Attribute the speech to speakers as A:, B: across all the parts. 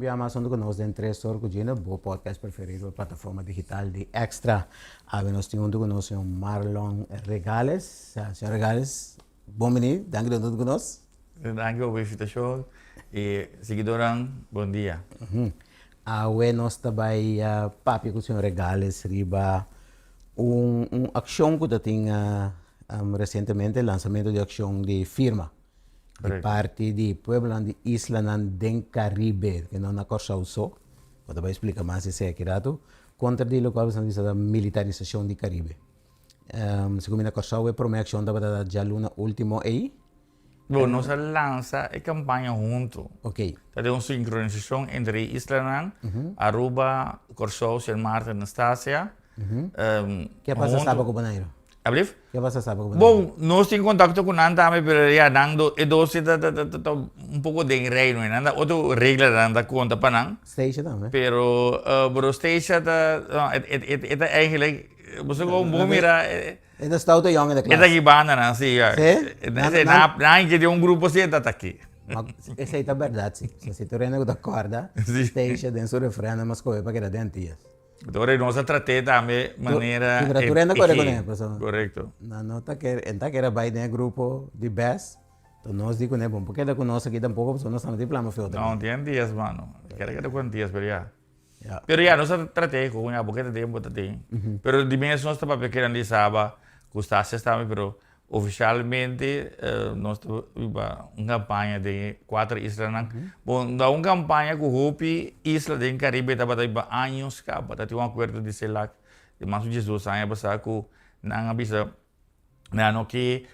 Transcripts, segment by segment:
A: bia mas huntu ku nos den Tres Or ku Gino, bo podcast preferido riba plataforma digital di Extra. Awe nos tin huntu ku nos señor Marlon Regales. Señor Regales, bon bini, danki di huntu ku nos.
B: Danki pa bo invitashon i siguidornan bon dia.
A: Awe nos ta bai papia ku señor Regales riba un akshon ku ta tin resientemente, lansamentu di akshon di firma. Di parti di pueblonan di islanan den Caribe, ke no na Kòrsou so, bo ta bai splika mas esei aki ratu, kontra di lokual bo ta bisa ta militarisashon di Caribe. Segun mi na Kòrsou e promé akshon tabata djaluna último ei.
B: Bo, nos a lansa e kampaña huntu.
A: Ok.
B: Ta den un sinkronisashon entre e islanan, Aruba, Kòrsou, Sint Maarten, Anastasia.
A: Ke a pasa Saba ku Boneiru?
B: Ablief?
A: Ke pasa Saba ku Boneiru?
B: Bon, nos tin kontakto ku nan tambe, pero ya nan do, e dos ta ta ta ta un poko den reino, nan ta otro reglanan ta konta pa nan.
A: Stacia tambe.
B: Pero pero Stacia ta no e e e ta eigenlijk bo sa kon bo mira
A: E ta stoute yòn in de klas.
B: E ta aki banda nan si ya.
A: Si?
B: Nan nan ke den un grupo si e ta aki.
A: Ma esei ta bèrdat si. Si tur hende ku ta kòrda Stacia den su refrèndum a skohe pa keda den Antillas.
B: Ora nos a trat'é tambe manera
A: e. Pero tur hende kore kuné pasobra.
B: Korekto.
A: Nan no ta kere, e ta kere bai den e grupo di bes, enton nos di kuné bon por keda ku nos aki tampoko pasobra nos tambe tin plan pa feo
B: tambe. No, tin Antillas mano. Kere keda ku Antillas pero ya.
A: Ya.
B: Pero ya nos a trat'é ku ya bo keda den bo ta den. Pero di mes nos ta papia kinan di Saba ku Stacias tambe pero Ofisialmente nos ta riba un kampaña den e kuater islanan. Bon, ta un kampaña ku hopi isla den Karibe tabata riba años kaba. Ta tin un akuerdo di CELAC di mas ku diesdos aña pasá ku nan a bisa nan no ke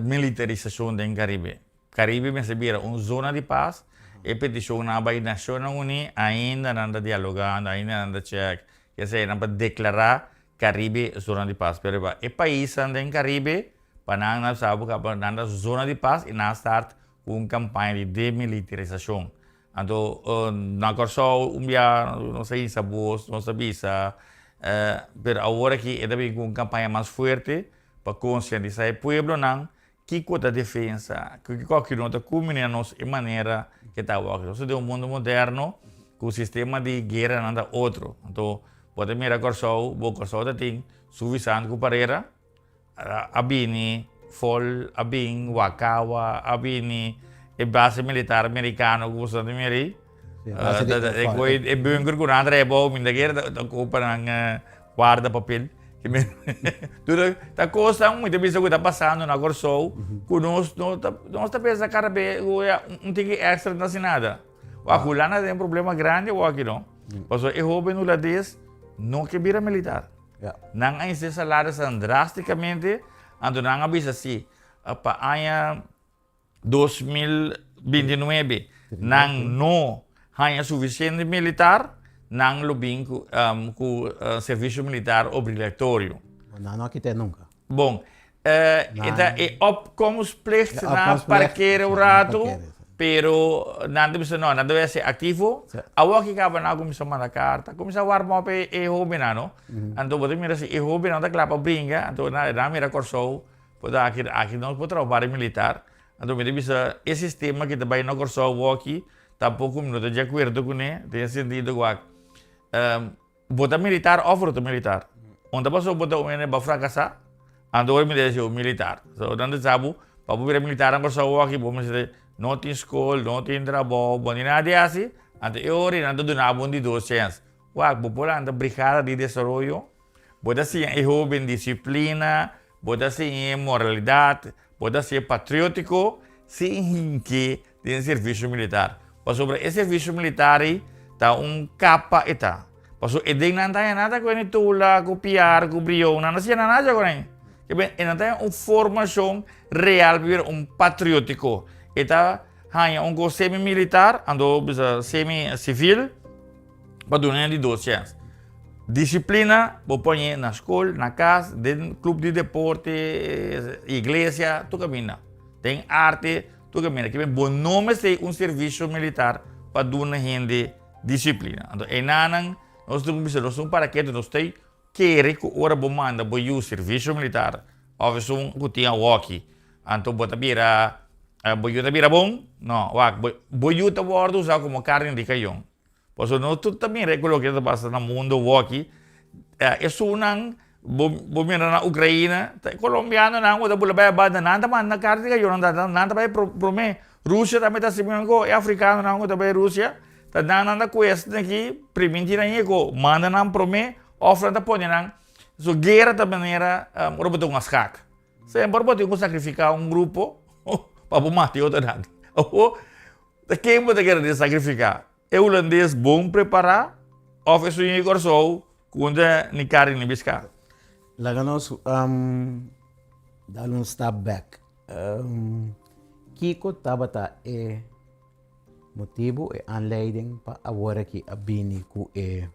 B: militarisashon den Karibe. Karibe mester bira un zona di pas. E petishonnan a bai Nashonnan Uní, ainda nan ta dialogando, ainda nan ta chèk. Esei nan pa deklará Caribe zona di pas pero riba e paisnan den Caribe pa nan nan sa bo pa nan ta zona di pas y nan a start cu un campaña di demilitarisacion anto na Corsou un bia nos a hisa bos nos a bisa pero awor aki e ta bin cu un campaña mas fuerte pa concientisa e pueblonan Kiko ta defensa? Kiko aki no ta kumini na nos e manera ke ta awor. Nos ta den un mundo moderno ku sistema di gueranan ta otro. Anto bo ta mira Kòrsou, bo Kòrsou ta tin suvisant ku parera, a bini fol, a bin Wakawa, a bini e base militar merikano ku boso ta mira ei. E bunker ku nan trae abou mi ta kere ta ocupa nan guarda papel. Tur ta kosnan mi ta bisa ku ta pasando na Kòrsou ku nos no ta nos ta pensa kada be ku ya un tiki extra no ta hasi nada. Wak Hulanda ta den problema grandi awor aki no. Pasobra e hoben hulandes no ke bira militar. Nan a inse salarisnan drasticamente anto nan a bisa si pa aña 2029 nan no haña sufisiente militar, nan lo bin ku ku servisio militar obligatorio.
A: Nan no a kit'é nunka.
B: Bon, e ta e opkomstplicht nan a parkera un ratu, pero nan ta bisa no, nan debe ser aktivo. Awor ki kaba nan a kuminsá manda karta, kuminsá warm up e hóbennan no. Anto bo ta mira si e hóbennan ta kla pa bringa, anto nan a mira Kòrsou Por ta aki aki nos por traha bario militar, anto mi ta bisa e sistema ki ta bai na Kòrsou awoki tampoko mi no ta di akuerdo kuné den e sentido ku wak bo ta militar òf bo no ta militar. Un ta pasobra bo ta un hende bo a frakasá anto ora mi ta disi bo militar. So nan ta sa bo pa bo bira militar na Kòrsou awoki bo mester no tin skol, no tin trabou, bo no tin nada di hasi, anto e ora nan ta duna bo un di dos chèns. Wak bo por lanta brigada di desaroyo. Bo ta siña e hóben disiplina, bo ta siñ'é moralidat, bo ta siñ'é patriótiko sin hink'é den servisio militar. Pasobra e servisio militar ei ta un kapa e ta. Pasobra e den nan ta haña nada ku hende tula, ku piar, ku brion, nan no siña nan nada ku nan. E nan ta haña un formashon real pa bira un patriótiko. E ta haña un kos semi-militar, anto bisa semi-sivil. Pa duna hende di dos chèns. Disiplina bo poñ'é na skol, na kas, den klup di deporte, iglesia, tur kaminda. Den arte, tur kaminda. Kiben bo no mester un servisio militar pa duna hende disiplina. Anto enanan nos tin ku bisa nos un para ketu, nos ta kere ku ora bo manda bo yu servisio militar òf esun ku tin awoki, anto bo ta bira. Bo yu ta bira bon? No, wak, bo bo yu ta wòrdu usá komo karni di kayon. Pasobra nos tur ta mira ku loke ta pasa na mundu awoki. Esunnan bo bo mira na Ukraina, ta e kolombianonan ku ta bula bai abanda, nan ta manda karni di kayon, nan ta bai promé. Rusia tambe ta hasi mismo kos, e afrikanonan ku ta bai Rusia, ta nan nan ta kuesta aki priminti nan yego, manda nan promé òf nan ta pone nan. So guera ta manera ora bo ta hunga skak. Semper bo tin ku sakrifiká un grupo pa bo mata e otronan. Awor, ta ken bo ta kere di sakrifiká? E hulandes bon prepará òf esun di Kòrsou ku no ta ni karni ni piská?
A: Laga nos dal un stap bèk. Kiko tabata e motibu, e aanleiding pa awor aki a bini ku e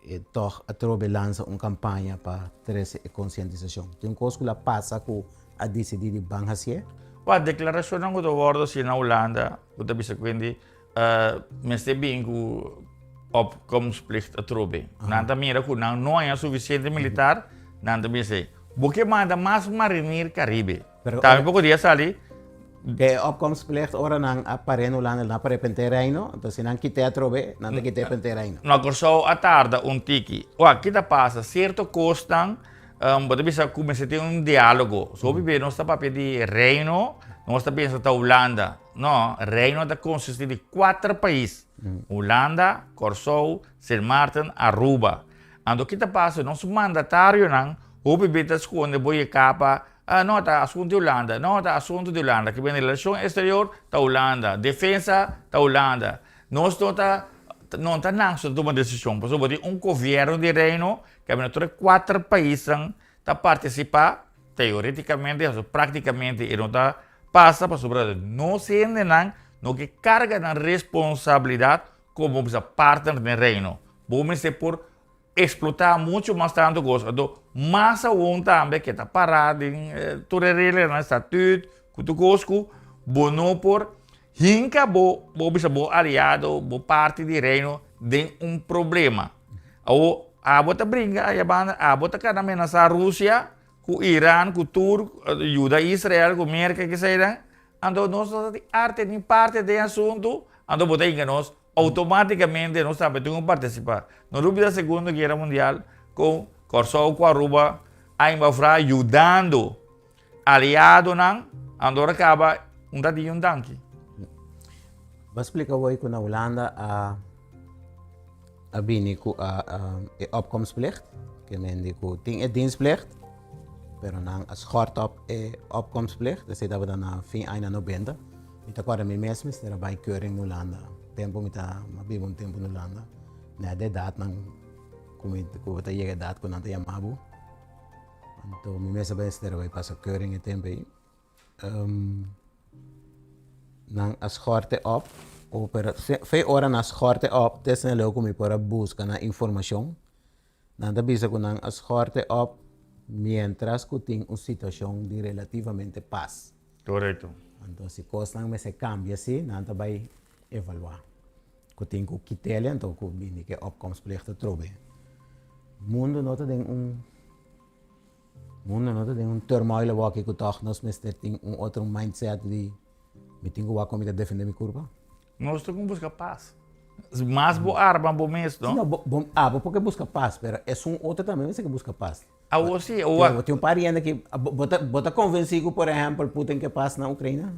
A: E tòg atrobe lansa un kampaña pa trese e konsientisashon. Tin un kos ku la pasa ku a disidí di ban hasié?
B: Wak, deklarashonnan ku ta wòrdu hasi na Hulanda ku ta bisa ku hende mester bin ku opkomstplicht atrobe. Nan ta mira ku nan no haña sufisiente militar, nan ta bisa, bo ke manda mas marinir Karibe. Tambe poko dia sali.
A: E opkomstplicht ora nan a par'é na Hulanda nan a par'é p'ente reino, anto si nan kit'é atrobe nan ta kit'é p'ente reino.
B: Na Kòrsou a tarda un tiki. Wak, ki ta pasa? Sierto kosnan bo ta bisa ku mester tin un diálogo. So hopi bes nos ta papia di reino, nos ta pensa ta Hulanda. No, reino ta konsistí di kuater pais, Hulanda, Kòrsou, Sint Maarten, Aruba. Anto ki ta pasa? Nos mandatarionan hopi bes ta skonde bo e kapa. Ah, no, ta asuntu di Hulanda. No, ta asuntu di Hulanda. Ke bini relashon eksterior ta Hulanda. Defensa ta Hulanda. Nos no ta, no ta nan so ta tuma desishon. Pasobra bo tin un gobièrnu di Reino kaminda tur e kuater paisnan ta partisipá, teoretikamente, pasobra praktikamente e no ta pasa pasobra nos hendenan no ke karga nan responsabilidat komo bisa partner den Reino. Bo mester por Explotá mucho mas tanto cos, anto mas aun tambe ke ta pará den tur e reglanan, statuut, ku tur cos ku bo no por hinka bo, bo bisa bo aliado, bo parti di reino den un problema. Awor abo ta bringa aya banda, abo ta kana menasá Rusia ku Iran ku tur yuda Israel ku Merka keseinan, anto nos no ta tin arte ni parte den e asuntu, anto bo ta hinka nos Automáticamente nos tambe tin ku partisipá. No lubida Segundo Guera Mundial ku Kòrsou ku Aruba a inbafrá yudando aliadonan anto ora kaba un ta di un danki.
A: Bo a splika hoy ku na Hulanda a a bini ku a e opkomstplicht, ke men di ku tin e dienstplicht, pero nan a schort op e opkomstplicht, esei tabata na fin aña nobenta. Mi ta kòrda mi mes mester a bai keuring na Hulanda. Tempu mi ta a biba un tempu na Hulanda. Nèt de edatnan ku mi ku bo ta yega edat ku nan ta yama bo. Anto mi mes a mester a bai pasa keuring e tempu ei. Nan a schorte op, pero fe ora nan a schorte op te esnan leu ku mi por a buska nan informashon. Nan ta bisa ku nan a schorte op mientras ku tin un situashon di relativamente pas.
B: Korekto.
A: Anto si kosnan mester kambia si, nan ta bai evaluá. Ku tin ku kit'el anto ku bini ku e opkomstplicht atrobe. Mundu no ta den un mundu no ta den un turmoil awor ku tòg nos mester tin un otro mindset di mi tin ku wak kon mi ta defendé mi kurpa.
B: Nos ta ku buska pas. Mas bo arma bo mes, no?
A: No, bo, bo, abo por ke buska pas, pero esun otro tambe mester ke buska pas.
B: Awor si, awor.
A: Bo tin un par di hende ki, bo ta, bo ta konvensí ku por ehèmpel Putin ke pas na Ukraina?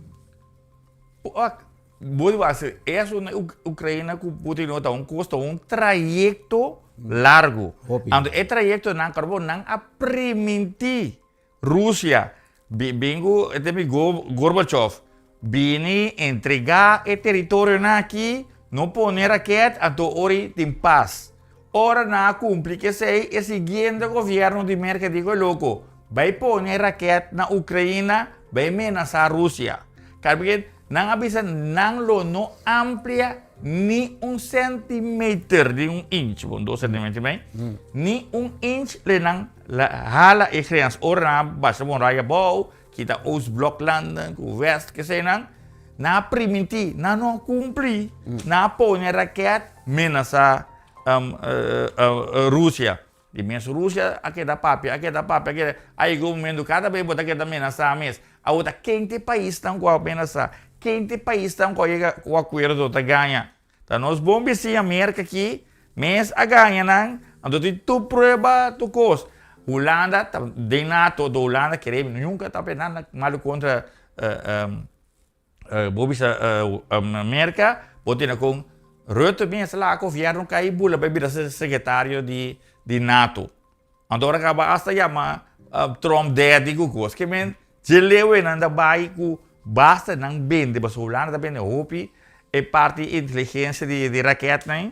B: Wak, bo di wak, e asuntu na Ukraina ku Putin no ta un kos, ta un trayekto largu.
A: Hopi.
B: Anto e trayektonan, kòrda bo, nan a primintí Rusia, bin ku e tempu Gorbachev, bini entregá e teritorionan aki, no pone raket, anto ora ei tin pas. Ora nan a kumpli ku esei, e siguiente gobièrnu di Merka di ku e loko, bai pone raket na Ukraina, bai menasá Rusia. Karbien, nan a bisa nan lo no amplia ni un sentimeter, di un inch, bon dos sentimeter mei, ni un inch le nan La hala e grens ora nan a basha bon raya abou, kita Oostbloklanden ku West keseinan, nan a primintí, nan no a kumpli, nan a pone raket menasá Rusia. Di mes Rusia a keda papia, a keda papia, a keda, a yega un momento kada bes bo ta keda menasá mes. Awor ta ken ta e paisnan ku a amenasá? Ken ta e paisnan ku a yega ku akuerdo ta gaña? Ta nos bon bisiña Merka aki mes a gaña nan, anto tin tur prueba, tur kos. Hulanda ta den nato, do Hulanda kere nunka ta p'e nada malu kontra bo bisa Merka, bo tene kon Rutte mes laga gobièrnu kai bula bai bira sekretario di nato. Anto ora kaba hasta yama Trump daddy ku kos. Ke men dje leu nan ta bai ku basta nan bende pasobra Hulanda ta bende hopi e parti inteligensia di raketnan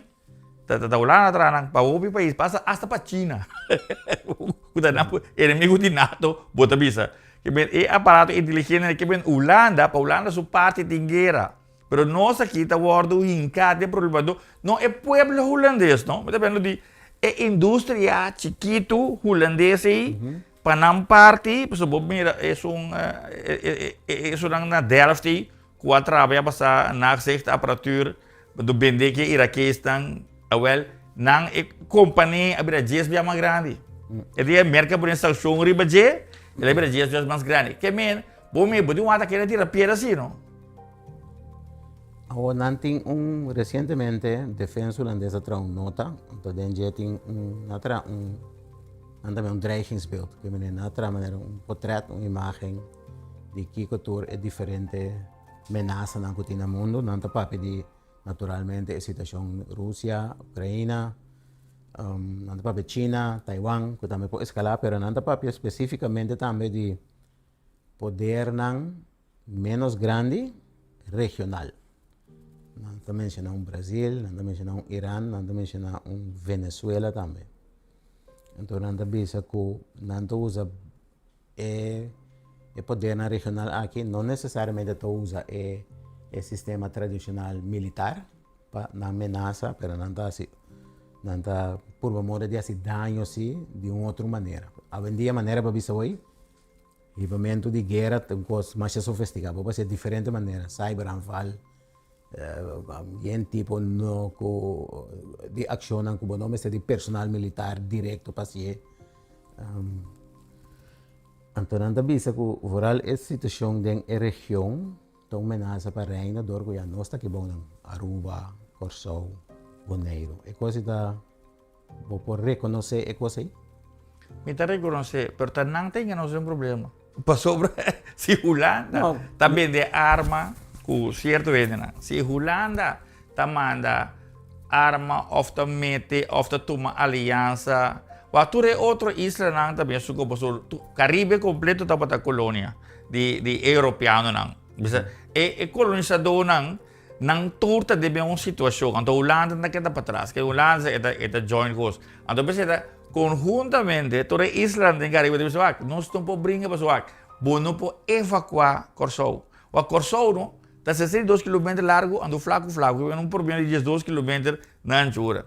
B: ta ta Hulanda traha nan pa hopi pais pasa hasta pa China ku ta nan enemigo di nato bo ta bisa. Ke men e aparato inteligente ke men Hulanda pa Hulanda su parti tin guera. Pero nos aki ta wordo hinca den problema do no e pueblo hulandes no, mi ta hablando di e industria chikitu hulandes ei pa nan parti, pasobra bo mira esun esunnan na Delft ei ku a traha ya pasa nagezicht apparatuur do bende ke irakesnan awel nan e kompania a bira dies bia mas grandi. E dia Merka pone sankshon riba dje el a bira dies bia mas grandi. Ke men bo mira bo tin wak ta kere tira piedra si no.
A: Awor nan tin un resientemente Defensa Hulandes a traha un nota, anto den dje tin un nan a traha un nan ta un dreigingsbeeld, ke manera nan a traha manera un potret, un imagen di kiko tur e diferente menasanan ku tin na mundu. Nan ta papia di naturalmente e situashon Rusia, Ukraina, nan ta papia China, Taiwan ku tambe por eskalá, pero nan ta papia spesifikamente tambe di podernan Menos grandi, regional. Nan ta menciona un Brasil, nan ta menciona un Iran, nan ta menciona un Venezuela tambe. Enton nan ta bisa cu nan ta usa e e podernan regional aki no necesariamente ta usa e e sistema tradicional militar pa nan menasa, pero nan ta haci nan ta purba moda di haci daño si di un otro manera. Awendia manera pa bisa hoy. Hibamentu di guera ta un kos masha sofisticá. Bo por hasié diferente manera, cyberaanval, yen tipo no ku di akshonnan ku bo no mester di personal militar direkto pa hasié. Anto nan ta bisa ku vooral e situashon den e region ta un menasa pa Reino dor ku ya nos ta kibou nan Aruba, Kòrsou, Boneiru. E kos ei ta. Bo por rekonosé e kos ei?
B: Mi ta rekonosé, pero ta nan ta hinka nos den problema. Pasobra si Hulanda ta bende arma ku sierto hendenan, si Hulanda ta manda arma òf ta mete òf ta tuma aliansa, wak tur e otro islanan ta bin suko pasobra Karibe kompleto tabata kolonia di di e europeanonan. Bisa e e kolonisadónan Nan tur ta den un situacion, anto Hulanda ta keda patras, ke Hulanda e ta e ta join cos. Anto p'esei ta conhuntamente tur e islanan den Caribe ta bisa wak, nos no por bringa pasobra wak, bo no por evacua Corsou. Wak Corsou no ta 62 kilometer largo anto flaco flaco, un promedio di 12 kilometer na anchura.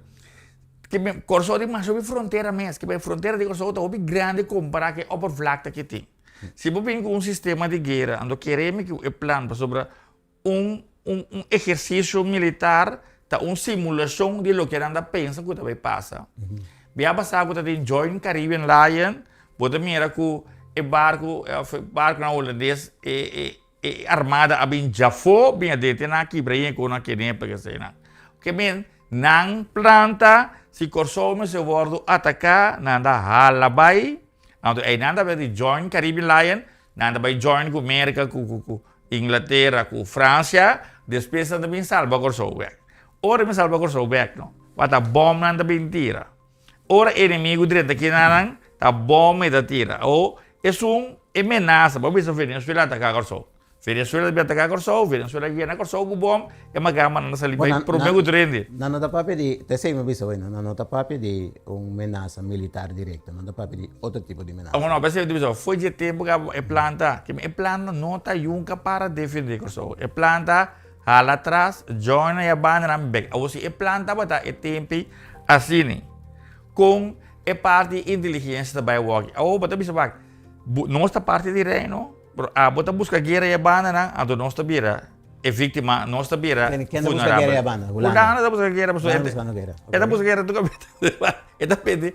B: Ke men Corsou tin masha hopi frontera mes, ke men frontera di Corsou ta hopi grandi compara ku e oppervlakte ke tin. Si bo bin ku un sistema di guera, anto kere mi ku e plan pasobra Un un un ehersisio militar ta un simulashon di loke nan ta pensa ku ta bai pasa. Bia pasá ku ta tin Joint Caribbean Lion, bo ta mira ku e barku òf e barkunan hulandes e e e armada a bin djafó bin a dete nan a kibra yen ku nan kene pa eseinan. Ke men nan planta si Kòrsou mester wòrdu ataká nan ta hala bai, anto einan ta bai di Joint Caribbean Lion Nan ta bai join ku Merka, ku ku ku Inglatera, ku Fransia, despues nan ta bin salba Kòrsou bèk. Ora bin salba Kòrsou bèk no, wak ta bòm nan ta bin tira. Ora enemigu drenta kina nan, ta bòm e ta tira. O esun e menasa, bo bisa Venezuela ataka Kòrsou. Venezuela ta bin ataka Kòrsou, Venezuela yena Kòrsou ku bòm, e magama nan ta sali bai promé ku tur hende.
A: Nan no ta papia di, ta esei mi bisa wei, nan no ta papia di un menasa militar direkto, nan ta papia di otro tipo di menasa.
B: No, p'esei mi ta bisa, fo'i dje tempu ku e plan ta, e plan no ta yunka para defendé Kòrsou. E plan ta hala atras, join e bandanan bèk. Awor si e plan tabata e tempu asina, kon e parti di inteligensia ta bai wòrdu? Awor bo ta bisa wak, nos ta parti di Reino, pero abo ta buska guera e bandanan, anto nos ta bira e víktima, nos ta bira
A: Ken ta buska guera e banda?
B: Hulanda. Hulanda ta buska guera, pasobra
A: Hulanda ta buskando guera.
B: E ta buska guera tur kaminda. E ta pende,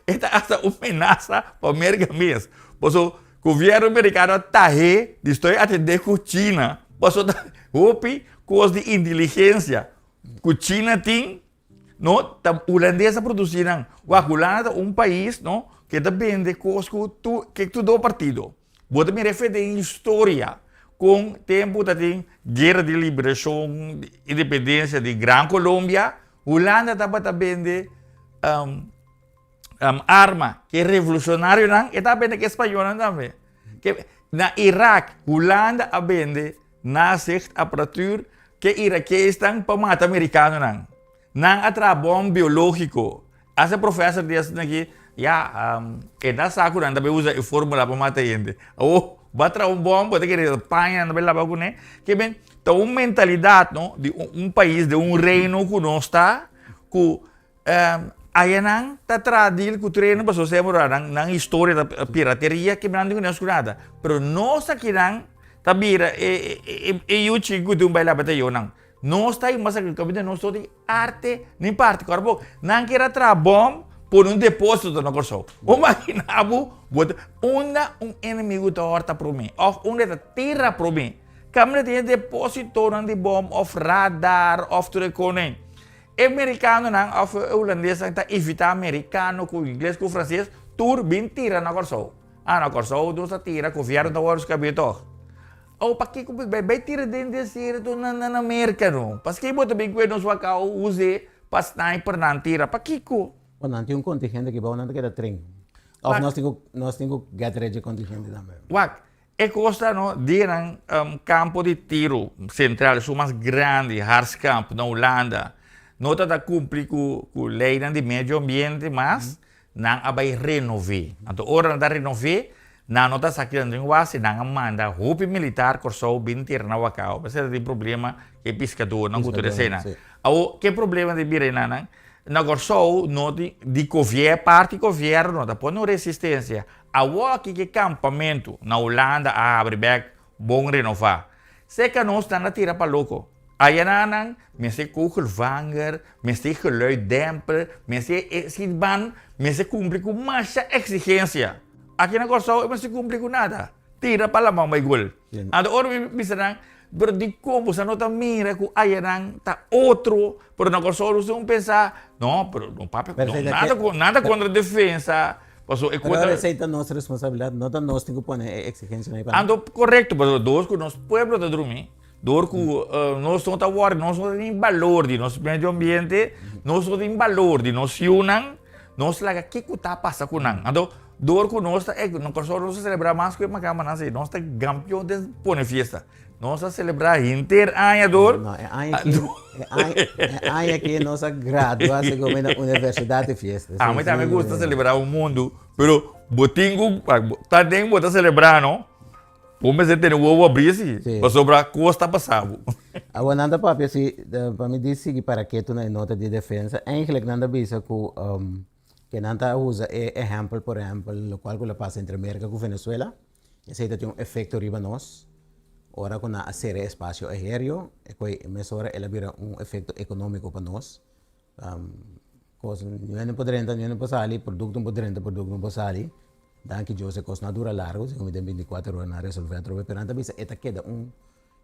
B: e ta hasta un menasa pa Merka mes. Pasobra. Gobièrnu merikano a tah'é di stoi atendé ku China pasobra ta hopi kos di inteligensia ku China tin no ta hulandes a produsí nan. Wak Hulanda ta un pais no ke ta bende kos ku tur ke tur dos partido. Bo ta mira efe den historia kon tempu ta tin guera di liberashon independensia di Gran Colombia Hulanda tabata bende arma ke revolushonarionan e ta bende ke spañolnan tambe. Ke na Irak Hulanda a bende nazicht aparatuur ke irakesnan pa mata merikanonan. Nan a traha bòm biológiko. Hasta professor di esnan aki, ya, e ta sa ku nan ta bai usa e fórmula pa mata hende. Awor, bo a traha un bòm, bo ta kere paña nan ta bai laba kuné. Ke men, ta un mentalidat, no, di un pais, di un reino ku nos ta, ku Ayanan ta traha deal ku treno pasobra semper ora nan nan historia ta pirateria ke nan tin ku nos ku nada. Pero nos akinan ta bira e e e yu chiki ku tin un baila bata yonan. Nos ta mas aki kaminda nos no tin arte ni parte. Kòrda bo nan kier a traha bòm pone un deposito na Kòrsou. Bo magina bo bo ta unda un enemigu ta hòrta promé òf unda e ta tira promé. Kaminda tin e depositonan di bòm òf radar òf tur e konen. E merikanonan òf e hulandesnan ta evitá merikano ku ingles ku franses tur bin tira na Kòrsou. Ah, na Kòrsou nos ta tira, gobièrnu ta wòrdu skabí tòg. Oh, pakiko bo bai bai tira den desierto na na Merka no? Paske bo ta bin kue nos wakao us'é pa snipernan tira? Pakiko?
A: Bo nan tin un kontingente aki bou nan ta keda tren. Òf nos tin ku nos tin ku get ready e kontingente tambe.
B: Wak, E kos ta no di nan kampo di tiro sentral esun mas grandi, Harskamp na Hulanda, no ta ta kumpli ku ku leinan di medio ambiente mas nan a bai renové. Anto ora nan ta renové nan no ta sa kinan den wasi nan a manda hopi militar Kòrsou bin tira na Wakao pasobra ta tin problema ku e piskadornan ku tur eseinan. Awor ke problema di bira einan? Na Kòrsou no tin di gobier parti gobièrnu no ta pone un resistensia. Awor aki ke kampamentu na Hulanda a habri bek bon renová. Seka nos nan a tira pa loko. Ayananan mester kogelvanger, mester geluiddemper, mester e schietbaan, mester kumpli ku masha eksigensia. Aki na Kòrsou e mester kumpli ku nada. Tira pa laman bai gol. Anto ora mi bisa nan, pero dikon boso no ta mira ku ayanan ta otro, pero na Kòrsou nos tin pensa, no, pero no papia, no, nada, nada kontra defensa. Paso e
A: Pero
B: kota.
A: esei ta nos responsabilidad, no ta nos tin ku pone e exigencianan ei pa nan.
B: Anto korekto, pasobra dor ku nos pueblo ta drumi, dor ku nos no ta wòri, nos no tin balor di nos medio ambiente, nos no tin balor di nos yunan, nos laga kiko ta pasa ku nan. Anto dor ku nos ta, na Kòrsou nos ta selebrá mas ku e makamba nan si, nos ta kampion den pone fiesta. Nos a selebrá henter aña dor.
A: No, e aña aki, e aña, e aña aki nos a gradua segun mi na universidat di fiesta.
B: A mi tambe gusta selebrá un mundu, pero bo tin ku, ta den bo ta selebrá no, bo mester tene wowo abrí si, pasobra kos ta pasa bo.
A: Awor nan ta papia si, pa mi di sigui para ketu na e nota di defensa, eigenlijk nan ta bisa ku ke nan ta usa e ehèmpel por ehèmpel lokual ku lo pasa entre Merka ku Venezuela. Esei ta tin un efekto riba nos. Ora ku nan a sera e espasio aéreo, e koe mesora el a bira un efekto ekonómiko pa nos. Kos niun no por drenta, niun no por sali, produkto no por drenta, produkto no por sali. Danki Dios e kos no a dura largu, segun mi den binti kuater ora nan a resolvé atrobe, pero nan ta bisa e ta keda un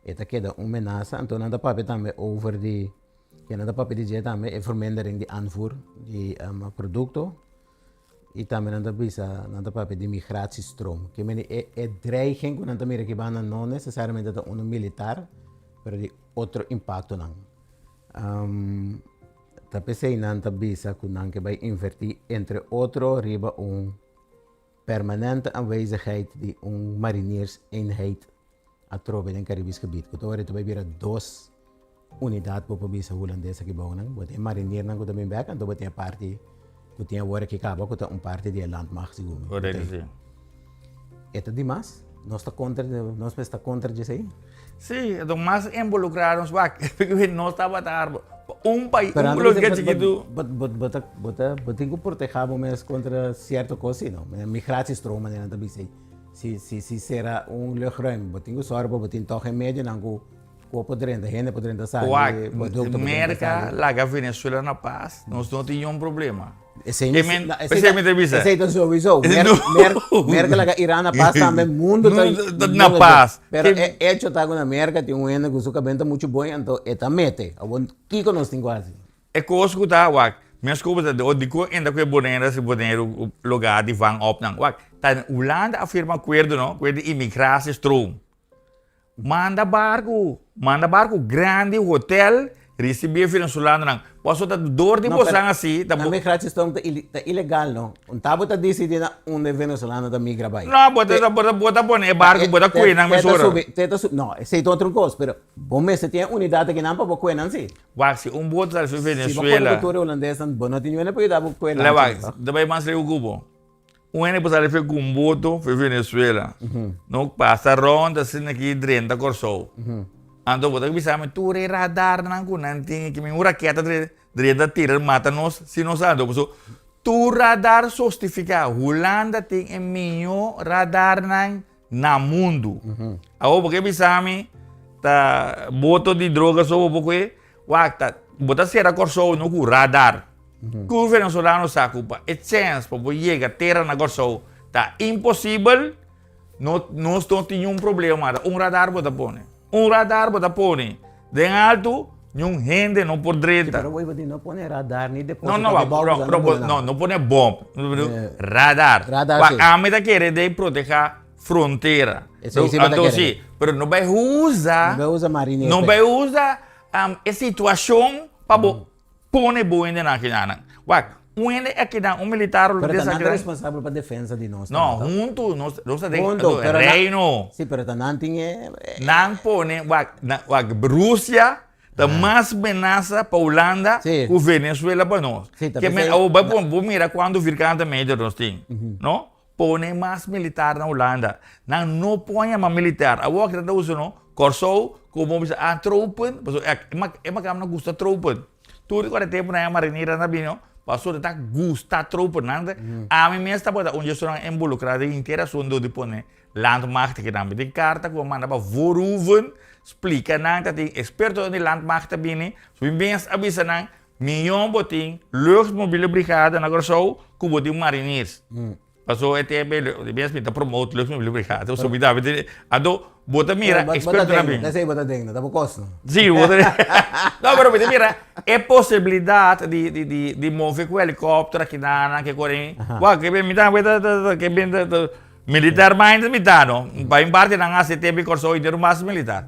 A: e ta keda un menasa. Anto nan ta papia tambe over di, ke nan ta papia di dje tambe e vermindering di aanvoer di produkto. I tambe nan ta bisa, nan ta papia di migratiestroom. Ke mende e e dreiging ku nan ta mira aki banda no nesesariamente ta unu militar, pero di otro impaktonan. Ta p'esei nan ta bisa ku nan ke bai invertí entre otro riba un permanente aanwezigheid di un marinierseenheid atrobe den Caribisch gebied, ku ta ora ta bai bira dos Unidat bo por bisa hulandes aki bou nan. Bo tin e mariniernan ku ta bin bek, anto bo tin e parti ku tin awor aki kaba ku ta un parti di e landmacht segun mi.
B: Korekto, si.
A: E ta dimas? Nos ta kontra, nos mes ta kontra djesei?
B: Si, anto mas involukrá nos wak, nos tabata arma un pais, un bloke chikitu.
A: But, but, bo ta, bo ta, bo tin ku protehá bo mes kontra sierto kos si no. Migratiestroom manera nan ta bisa ei. Si, si, si sera un luchtruim, bo tin ku sòru pa bo tin tòg e medionan ku Ku por drenta, hende por drenta sali,
B: Wak,
A: producto por drenta
B: Merka
A: sali.
B: laga Venezuela na pas, nos no tin niun problema.
A: Esei
B: Ke men, esei mi ta bisa.
A: Esei ta sowieso. Merka laga Iran na pas tambe, mundo ta
B: na pas.
A: Pero e hecho ta ku na Merka tin un hende ku su kabes ta muchu bon, anto e ta mete. Awor kiko nos tin ku hasi?
B: E kos ku ta wak, mes ku bo ta dikon enta ku e Bonaire si Boneiru lugá di vang op nan. Wak, ta Hulanda a firma akuerdo no, ku e di imigratiestroom. Manda barku, manda barku grandi, hotel, risibí e venezolanonan. Paso ta dor di bosan asi, ta
A: bo. Na migratiestroom ta ta ilegal no. Un ta bo ta disidí na unda e venezolano ta migra bai.
B: No, bo ta bo ta bo ta pone e barku, bo ta kue nan mesora.
A: Te ta subi, te ta subi, no, esei ta otro kos, pero bo mester tin e unidat akinan pa bo kue nan si.
B: Wak, si un boto sali for
A: Venezuela. Si bo pone ku tur e hulandesnan, bo no tin niun hende pa yuda bo kue nan.
B: Lei wak, ta bai mas leu ku bo. Un hende por sali fe ku un boto fe Venezuela. No pasa rond asina aki drenta Kòrsou. Anto bo ta bisa mi tur e radarnan ku nan tin aki, un raketa drenta tira mata nos si nos sa. Anto pasobra tur radar sostifiká. Hulanda tin e mihó radarnan na mundu. Awor bo ke bisa mi ta boto di droga so bo por kohe? Wak ta bo ta sera Kòrsou no ku radar. Ku venezolano sa ku pa e chèns pa bo yega tera na Kòrsou ta imposibel, no nos no tin niun problema mata. Un radar bo ta pone. Un radar bo ta pone den altu niun hende no por drenta.
A: Pero bo no pone radar ni deposito
B: no, no,
A: di bòm.
B: No, no, no pone bòm. Radar.
A: Radar
B: si. Ami ta kere den proteha frontera.
A: Esei si bo ta
B: Anto
A: kere.
B: si, pero no bai usa.
A: No bai usa marinero.
B: No bai usa e situacion pa bo pone bo hendenan akinan. Wak, un hende akinan, un militar
A: Pero ta nan ta responsabel pa defensa di nos.
B: No, huntu, nos, nos ta den
A: Huntu, pero nan-
B: reino.
A: Si, pero ta nan tin e.
B: Nan pone, wak, na, wak, Rusia ta mas menasa pa Hulanda ku Venezuela pa nos.
A: Si, ta
B: Ke men,
A: p'esei-
B: awor bai pon, bo mira kuantu vierkante meter nos tin, no? Pone mas militar na Hulanda. Nan no por yama militar. Awor ki nan ta usa no, Kòrsou komo bisa a tropen, pasobra e makamba nan gusta tropen. Tur di kuantu tempu nan e marineranan ta bini no, pasobra nan ta gusta tropen. Nan ta, ami mes tabata un di esunnan involukrá den henter asuntu di pone landmacht aki nan. Mi tin karta ku a manda pa Voorhoeven splika nan ta tin ekspertonan di landmacht ta bini. So mi mes a bisa nan, Miyon bo tin luchtmobiele brigade na Kòrsou ku bo tin mariniers. Paso e tempu di bes mi ta promote luchtmobiele brigade. Paso mi tambe tin, anto bo ta mira ekspertonan bin.
A: Esei bo ta den, ta bo kos no.
B: Si, bo ta No, pero mi ta mira e posibilidat di di di di move ku helikòpter akinan ke kore. Wak, ke mi tambe ta ta ke bin ta militar mind mi ta no. Pa un parti nan hasi tempu di Kòrsou henter un base militar.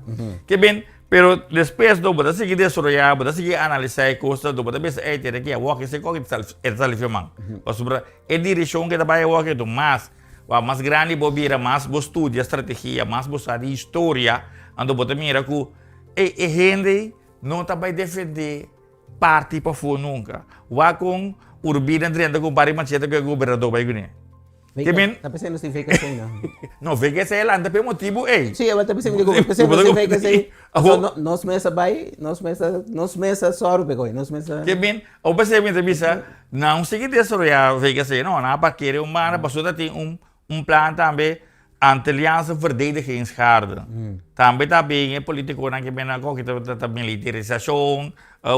B: Ke bin Pero despues do bo ta sigui desaroyá, bo ta sigui analisá e kosnan, do bo ta bisa, ey, tene ki awor ki esei koki e ta sali firman. Pasobra e direkshon ke ta bai awor ki mas, wak mas grandi bo bira, mas bo studia strategia, mas bo sa di historia, anto bo ta mira ku, ey, e hende no ta bai defendé parti pafó nunka. Wak kon Urbina drenta ku un par di machete ku e gobernador bai kuné.
A: Ke men. Ta pensando si VKC no.
B: No, VKC lanta p'e motibu ei.
A: Sí, ta pensando di ku pensando si VKC. So nos mes a bai, nos mes a, nos mes a sòru p'e koi, nos mes a.
B: Ke men, abo pensé mi ta bisa, nan sigui desaroyá VKC, no, nan a parkera un banda pasobra ta tin un un plan tambe Antilliaanse Verdedigingsgarde. Tambe ta bin e politikonan ke bini akò ke ta ta militarisashon,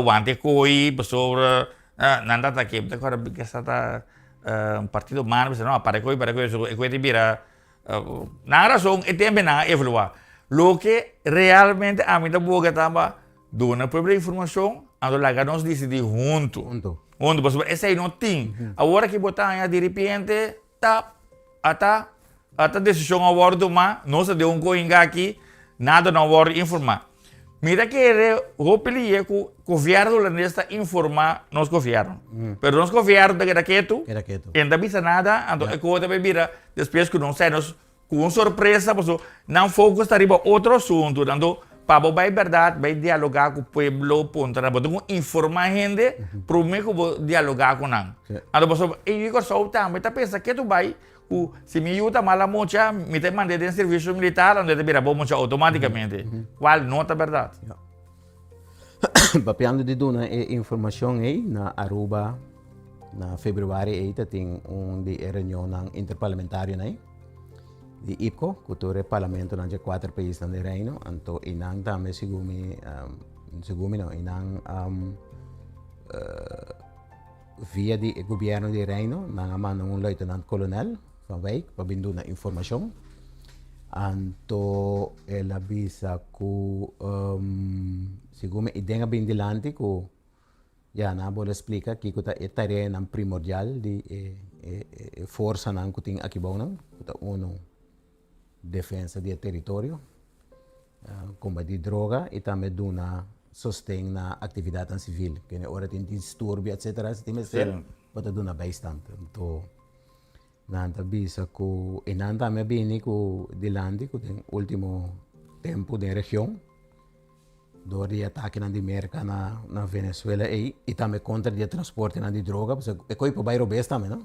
B: wante koi pasobra nan ta atake, mi ta kòrda kesa ta. Partido man a bisa no, para koe, para koe, so e koe ta bira, nan rason e tempo nan a evalua. Loke realmente ami ta boga ta pa duna pueblo informacion, anto laga nos dicidi hunto.
A: Hunto.
B: Hunto, pasobra esey no tin. Awor aki bo ta haña diripiente tap, ata, ata decision a wordo tuma, nos a den un koinga aki, nada no a wordo informa. Mi ta kere hopi liye ku gobièrnu hulandes ta informá nos gobièrnu. Pero nos gobièrnu ta keda ketu,
A: Keda ketu.
B: e no ta bisa nada, anto e koe ta bai bira despues ku nos sai nos ku un sorpresa pasobra nan focus ta riba otro asuntu. Anto pa bo bai bèrdat bai dialogá ku pueblo puntra nan, bo tin ku informá hende promé ku bo dialogá ku nan. Anto pasobra e yu di Kòrsou tambe ta pensa ketu bai Ku si mi yu ta mala mucha, mi ta mand'é den servisio militar, anto e ta bira bon mucha outomátikamente, kual no ta bèrdat.
A: Ya. Papiando di duna e informashon ei, na Aruba na februari ei ta tin un di e reunionnan interparlamentarionan ei di IPCO, ku tur e parlamentonan dje kuater paisnan den Reino, anto einan tambe segun mi, segun mi no, einan. via di e gobièrnu di Reino nan a manda un luitenant kolonel van Wijk pa bin duna informashon. Anto el a bisa ku segun mi iden a bin dilanti ku ya nan a bolbe splika kiko ta e tareanan primordial di e e forsanan ku tin aki bou nan ku ta unu defensa di e teritorio, kombatí droga i tambe duna sosten na aktividatnan sivil. Kende ora tin disturbio etsetera si tin mester bo ta duna bijstand. Anto nan ta bisa ku e nan tambe a bini ku dilanti ku den ultimo tempu den region dor di e atakenan di Merka na na Venezuela ei i tambe kontra di e transportenan di droga pasobra e koi por bai robes tambe no.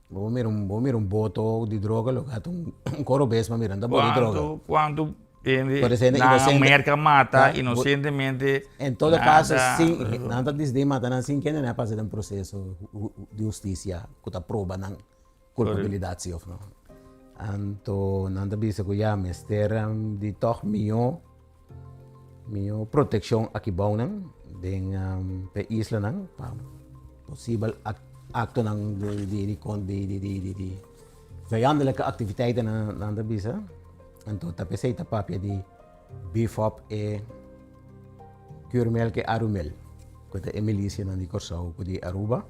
A: Bo por mira un bo mira un boto di droga lo gata un kos robes pa mira no ta boto di droga.
B: Kuantu kuantu hende
A: Por esei
B: na
A: inocente
B: Merka mata
A: ta
B: inosentemente
A: En todo kaso
B: nada
A: sin nan ta disdi mata nan sin kende nan a pasa den proseso di hustisia ku ta proba nan kulpabilidat si of no. Anto nan ta bisa ku ya mester di tòg mihó mihó protekshon aki bou nan den e islanan pa posibel aktonan di di vijandelijke aktiviteiten nan ta bisa. Anto ta p'esei ta papia di beef up e Curmel ku e Arumel ku ta e milisianan di Kòrsou ku di Aruba.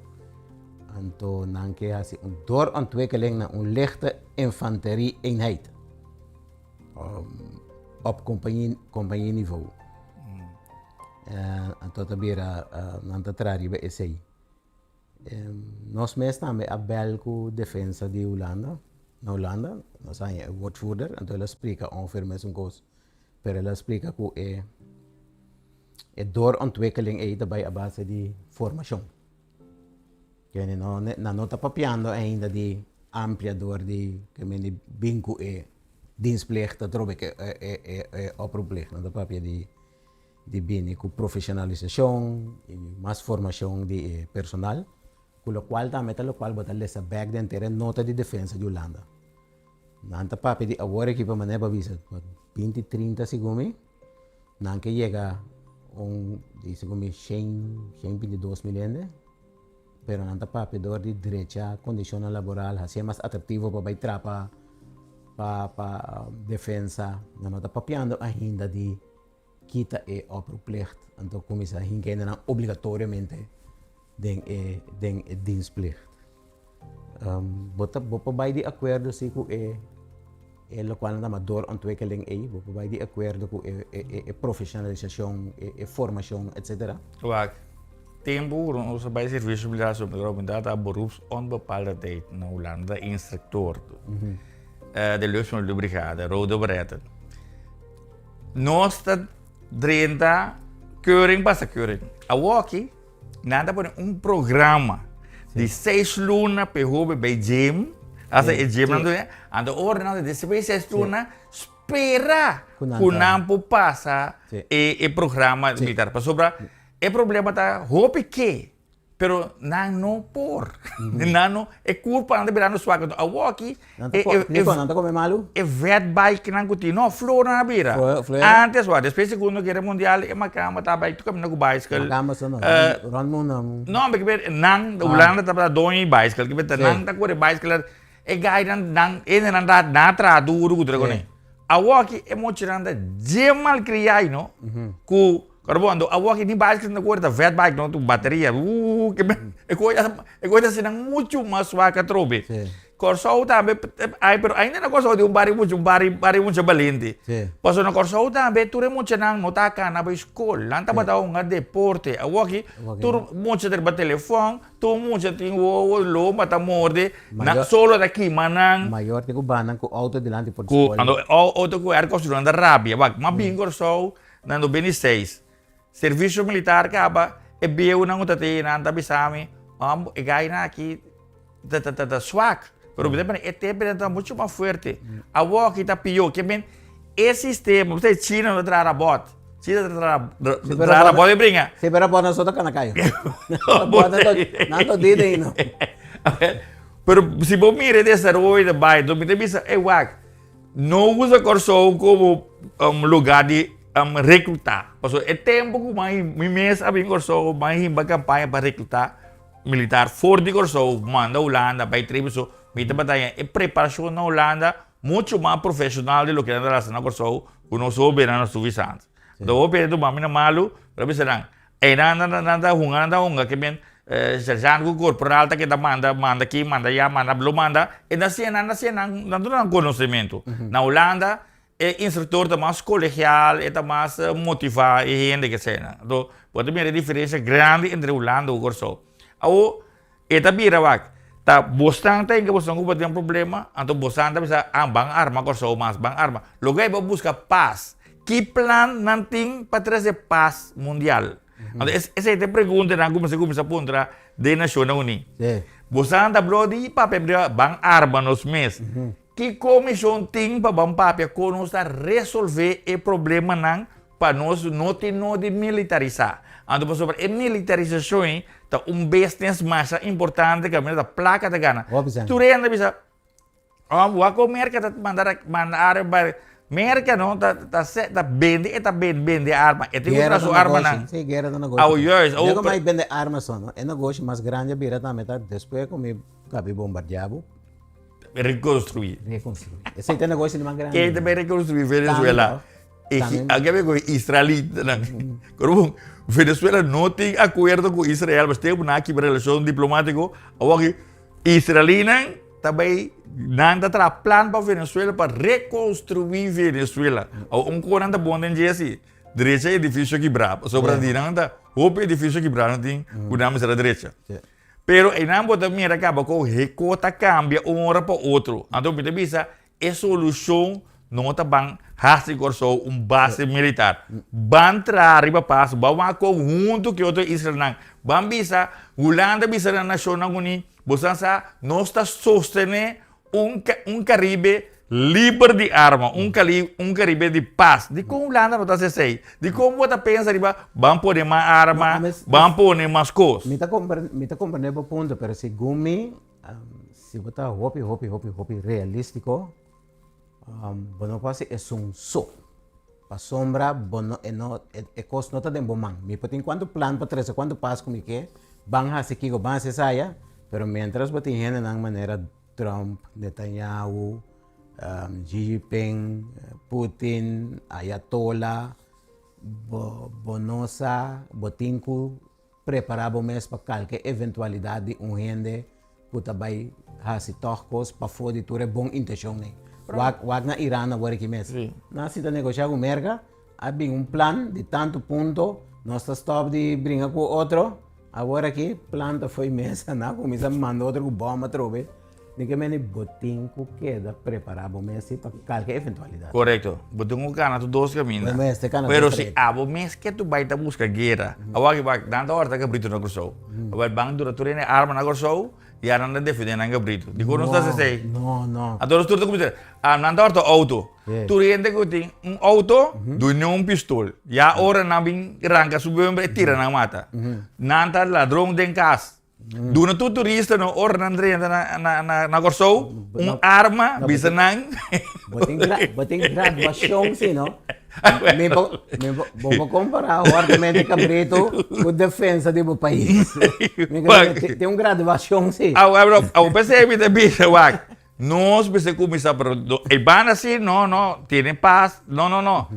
A: Anto nan ke hasi un doorontwikkeling na un lichte infanterie-eenheid op kompanie kompanieniveau. Anto ta bira nan ta traha riba esei. Nos mes tambe a bel ku defensa di Hulanda, na Hulanda, nos haña e woordvoerder, anto el a splika ongeveer mesun kos, pero el a splika ku e e doorontwikkeling ei ta bai a base di formashon. Kende no nan no ta papiando ainda di amplia dor di ke men di bin ku e dienstplicht atrobe ke e e e oproepplicht, nan ta papia di di bini ku profeshonalisashon i mas formashon di e personal, ku lokual tambe ta lokual bo ta lesa bèk den tera e nota di defensa di Hulanda. Nan ta papia di awor aki pa manera bo a bisa binti trinta segun mi, nan ke yega un di segun mi shen shen 22.000 hende, pero nan ta papia dor di drecha kondishonnan laboral, hasié mas atraktivo pa bai traha pa pa pa defensa, nan no ta papiando ainda di kita e oproepplicht anto kuminsá hinka hendenan obligatoriamente den e den e dienstplicht. Bo ta bo por bai di akuerdo si ku e e lokual nan ta yama doorontwikkeling ei, bo por bai di akuerdo ku e e e profeshonalisashon, e e formashon etsetera?
B: Wak, tempu ku nos a bai servisio militar mi tata beroepsonbepaalde tijd na Hulanda, instruktor de luchtmachtbrigade, Rode Beretten. Nos ta drenta keuring pasa keuring. Awoki nan ta pone un programa di seis luna pa e hoben bay gym. Hasta e gym nan ta anto ora nan ta despues di seis luna spera ku nan por pasa e programa militar. Pasobra e problema ta hopi ke. Pero nan no por. Nan no, e kurpanan ta birando swak. Anto awoki
A: Nan ta ko, Nico, nan ta kome malu?
B: E vetbike nan ku tin, no, flor nan a bira.
A: Flor, flor.
B: Antes wak, despues Segundo Guera Mundial e makamba ta bai tur kaminda ku baiskel.
A: Makamba so no, rond mundo.
B: No, mi kiber nan, Hulanda tabata doño di baiskel, kiber ta nan ta kore baiskel, e gainan nan, hendenan ta nan a traha duru ku tur e kone. Awoki e mochinan ta dje malkriá no, ku Pero bo ando awor aki ni bike na kore ta vet bike no tu bateria uh ke men e koi e koi ta asina muchu mas swak atrobe.
A: Sí.
B: Kòrsou tambe ai pero ainda na Kòrsou tin un bari mucha un bari bari mucha balente.
A: Sí.
B: Pasobra na Kòrsou tambe tur e muchanan no ta kana bai skol nan tabata hunga deporte awor aki tur mucha ta riba telefòn tur mucha tin wowo lomba ta morde nan solo ta kima nan.
A: Mayor tin ku banda ku outo dilanti por
B: Ku
A: skol.
B: ando outo ku airco nan ta rabia wak mas bin Kòrsou Na 96, servisio militar kaba, e bieunan ku ta te nan ta bisa mi, Om, e gainan aki ta ta ta swak. Pero mi ta pone e tempu nan ta mucho mas fuerte. Awor aki ta pió. Ke men e sistema, bo sa China no ta traha rabòt. China ta traha traha rabòt e bringa.
A: Si, pero rabòt nan so ta kana kayo. Rabòt nan ta nan ta dita ei no.
B: Pero si bo mira e desaroyo ta bai, mi ta bisa, ey wak. No usa Kòrsou komo lugá di reklutá. Pasobra e tempu ku mi mes a bin Kòrsou, mi a himba kampaña pa reklutá. militar for di Kòrsou manda Hulanda bai trei so mi tabata haña e preparashon na Hulanda muchu mas profeshonal di loke nan ta hasi na Kòrsou ku nos hobennan na suficiente. Anto hopi hende tuma mi na malu pero a bisa nan einan nan ta hunga nan ta hunga ke men sergeant ku korporal ta keda manda manda aki manda aya manda lo manda e ta siña nan ta siña nan nan duna nan konosementu. Na Hulanda E instruktor ta mas kolegial, e ta mas motivá e hende ke eseinan. Anto, bo ta mira e diferensia grandi entre Hulanda ku Kòrsou. Awor, e ta bira wak, ta bosnan ta hinka bosnan ku bo tin problema, anto bosnan ta bisa, ah, ban arma Kòrsou mas, ban arma. Loke ei bo buska pas. Ki plan nan tin pa trese pas mundial? Anto, esei ta e preguntanan ku mester kuminsá puntra den Nashonnan Uní. Bosnan ta blo di papia, ban arma nos mes. Ki komishon tin pa ban papia kon nos ta resolvé e problemanan pa nos no tin no di militarisá? Anto pasobra e militarisashon ei ta un business masha importante kaminda ta plaka ta gana. Tur hende ta bisa, oh wak kon Merka ta manda manda arma pa Merka no ta ta ta bende e ta bende arma e tin ku traha su armanan.
A: Si guera ta negoshi.
B: Awo juist.
A: Dje ku mai bende arma so no e negoshi mas grandi a bira tambe ta despues ku mi kabi bombardiá bo.
B: Reconstruí.
A: Reconstruí. Esei ta negoshi di mas grandi.
B: Ken ta bay reconstruí Venezuela? Aki a ku israelitanan. Koron, Venezuela no tin akuerdo ku Israel, mas tempu nan a kibra relashon diplomátiko. Awor aki israelinan ta bay, nan ta traha plan pa Venezuela pa reconstruí Venezuela. Awor un kos nan ta bon den dje si, drecha edifisio kibrá, pasobra di nan ta hopi edifisio kibrá nan tin ku nan mester a drecha. Pero einan bo ta mira kaba ku heko ta kambia un ora pa otro. Anto mi ta bisa e solushon no ta ban hasi Kòrsou un base militar. Ban traha riba pas, ban wak konhunto ku e otro islanan. Ban bisa, Hulanda bisa na Nashonnan Uní, boso sa nos ta sostené Un un Caribe liber di arma, un Cali un Caribe di pas. Dikon Hulanda no ta hasi esei? Dikon bo ta pensa riba ban pone mas arma,
A: No,
B: ban pone mas kos?
A: Mi ta kompre mi ta komprende bo punto, pero segun mi, si bo ta hopi hopi hopi hopi realístiko, bo no por hasi esun so. Pasobra bo no e no e kos no ta den bo man. Mi por tin kuantu plan pa trese kuantu pas ku mi ke, ban hasi kiko, ban hasi esaya, pero mientras bo tin hendenan manera Trump, Netanyahu, Xi Jinping, Putin, Ayatollah, bo bo no sa, bo tin ku prepará bo mes pa kalke eventualidat di un hende ku ta bai hasi tòg kos pafó di tur e bon intenshon ei. Wak wak na Iran awor aki mes. Nan si ta negoshá ku Merka, a bin un plan di tantu punto, nos ta stòp di bringa ku otro, awor aki plan ta fo'i mesa, nan a kuminsá manda otro ku bòm atrobe. Di ke meni bo tin ku keda prepará bo mes si pa kalke eventualidat.
B: Korekto. Bo tin ku kana tur dos kaminda.
A: Bo mester kana dos
B: Pero si
A: trayekto.
B: abo mes ke tu bai ta buska guera, awor aki wak, nan ta horta kabritu na Kòrsou. Awor ban dura tur hende arma na Kòrsou, ya nan ta defendé nan kabritu. Dikon nos ta hasi esei?
A: No, no.
B: Anto nos tur ta kuminsá, ah, nan ta horta outo. Tur hende ku tin un outo, dun'é un pistol. Ya ora nan bin ranka su bumper, e tira nan mata. Nan ta ladron den kas. Duna tur turista no ora nan drenta na na na na Kòrsou un arma bisa nan.
A: Bo tin gra bo tin graduashon si no. Mi bo mi bo bo por kompará hòrtemente kabritu ku defensa di bo pais. Mi ke tin un graduashon si.
B: Awor awor p'esei mi ta bisa wak nos mester kuminsá pero e banda si no no tiene pas no no no.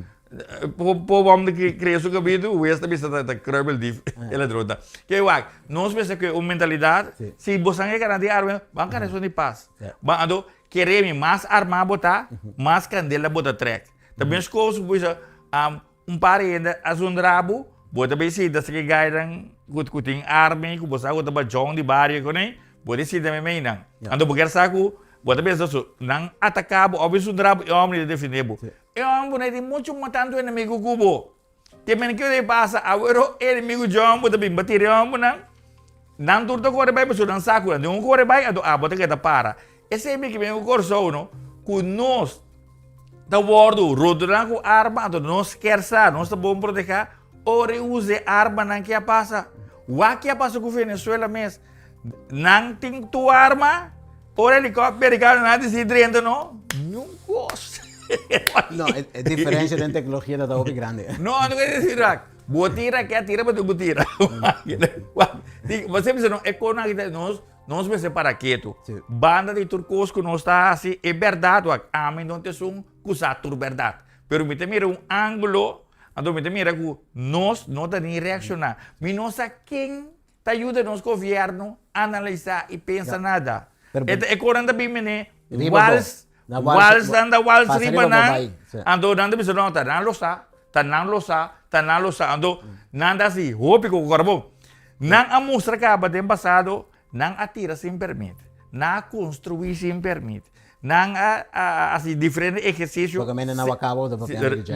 B: Po hom di kria su kabitu, wes ta bisa ta kruimel dief e ladron ta. Ke wak, nos mester kue un mentalidat, si bosan ke gana di arma, ban gana esun di pas. Ban anto, kere mi mas arma bo ta, mas kandela bo ta trek. Ta meskos ku bo bisa, un par di hende a zundra bo, bo ta bay sinta esaki gainan ku tin arma ku bo sa ku ta bachon di bario kuné, bo ta sinta meimei nan. Anto bo kier sa ku bo ta pensa su, nan ataka bo òf zundra bo, e hòmber ta defende bo. E hòmber no tin muchu mas tantu enemigu ku bo. Te men kiko ta pasa, awor e enemigu dje hòmber ta bin batira e hòmbernan, nan tur ta kore bai pasobra nan sa ku nan tin un kore bai, anto abo ta keda para. Esei mi ke bin ku Kòrsou no, ku nos ta wòrdu rodeá ku arma, anto nos kier sa, nos ta bon protehá, ora e usa e armanan ke a pasa. Wak ke a pasa ku Venezuela mes, nan tin tur arma, Ora helicopter mericano nan a dicidi drenta no, niun cos.
A: No, e diferencia den tecnologia ta hopi grandi.
B: No, no quiere decir rak. Bo tira ke a tira bo tin ku tira. Bo siempre bisa no e konan aki ta nos nos mester para ketu. Banda di tur kos ku nos ta hasi e bèrdat wak ami no ta esun ku sa tur bèrdat. Pero mi ta mira un ángulo anto mi ta mira ku nos no ta ni reakshoná. Mi no sa ken ta yuda nos gobièrnu analisá i pensa nada. E konan ta bin mene wals, wals nan ta wals riba nan, anto nan ta bisa no ta nan lo sa, ta nan lo sa, ta nan lo sa, anto nan ta hasi hopi ku kòrbo. Nan a mustra kaba den pasado nan a tira sin pèrmit, nan a konstruí sin pèrmit, nan a hasi diferente ehersisio.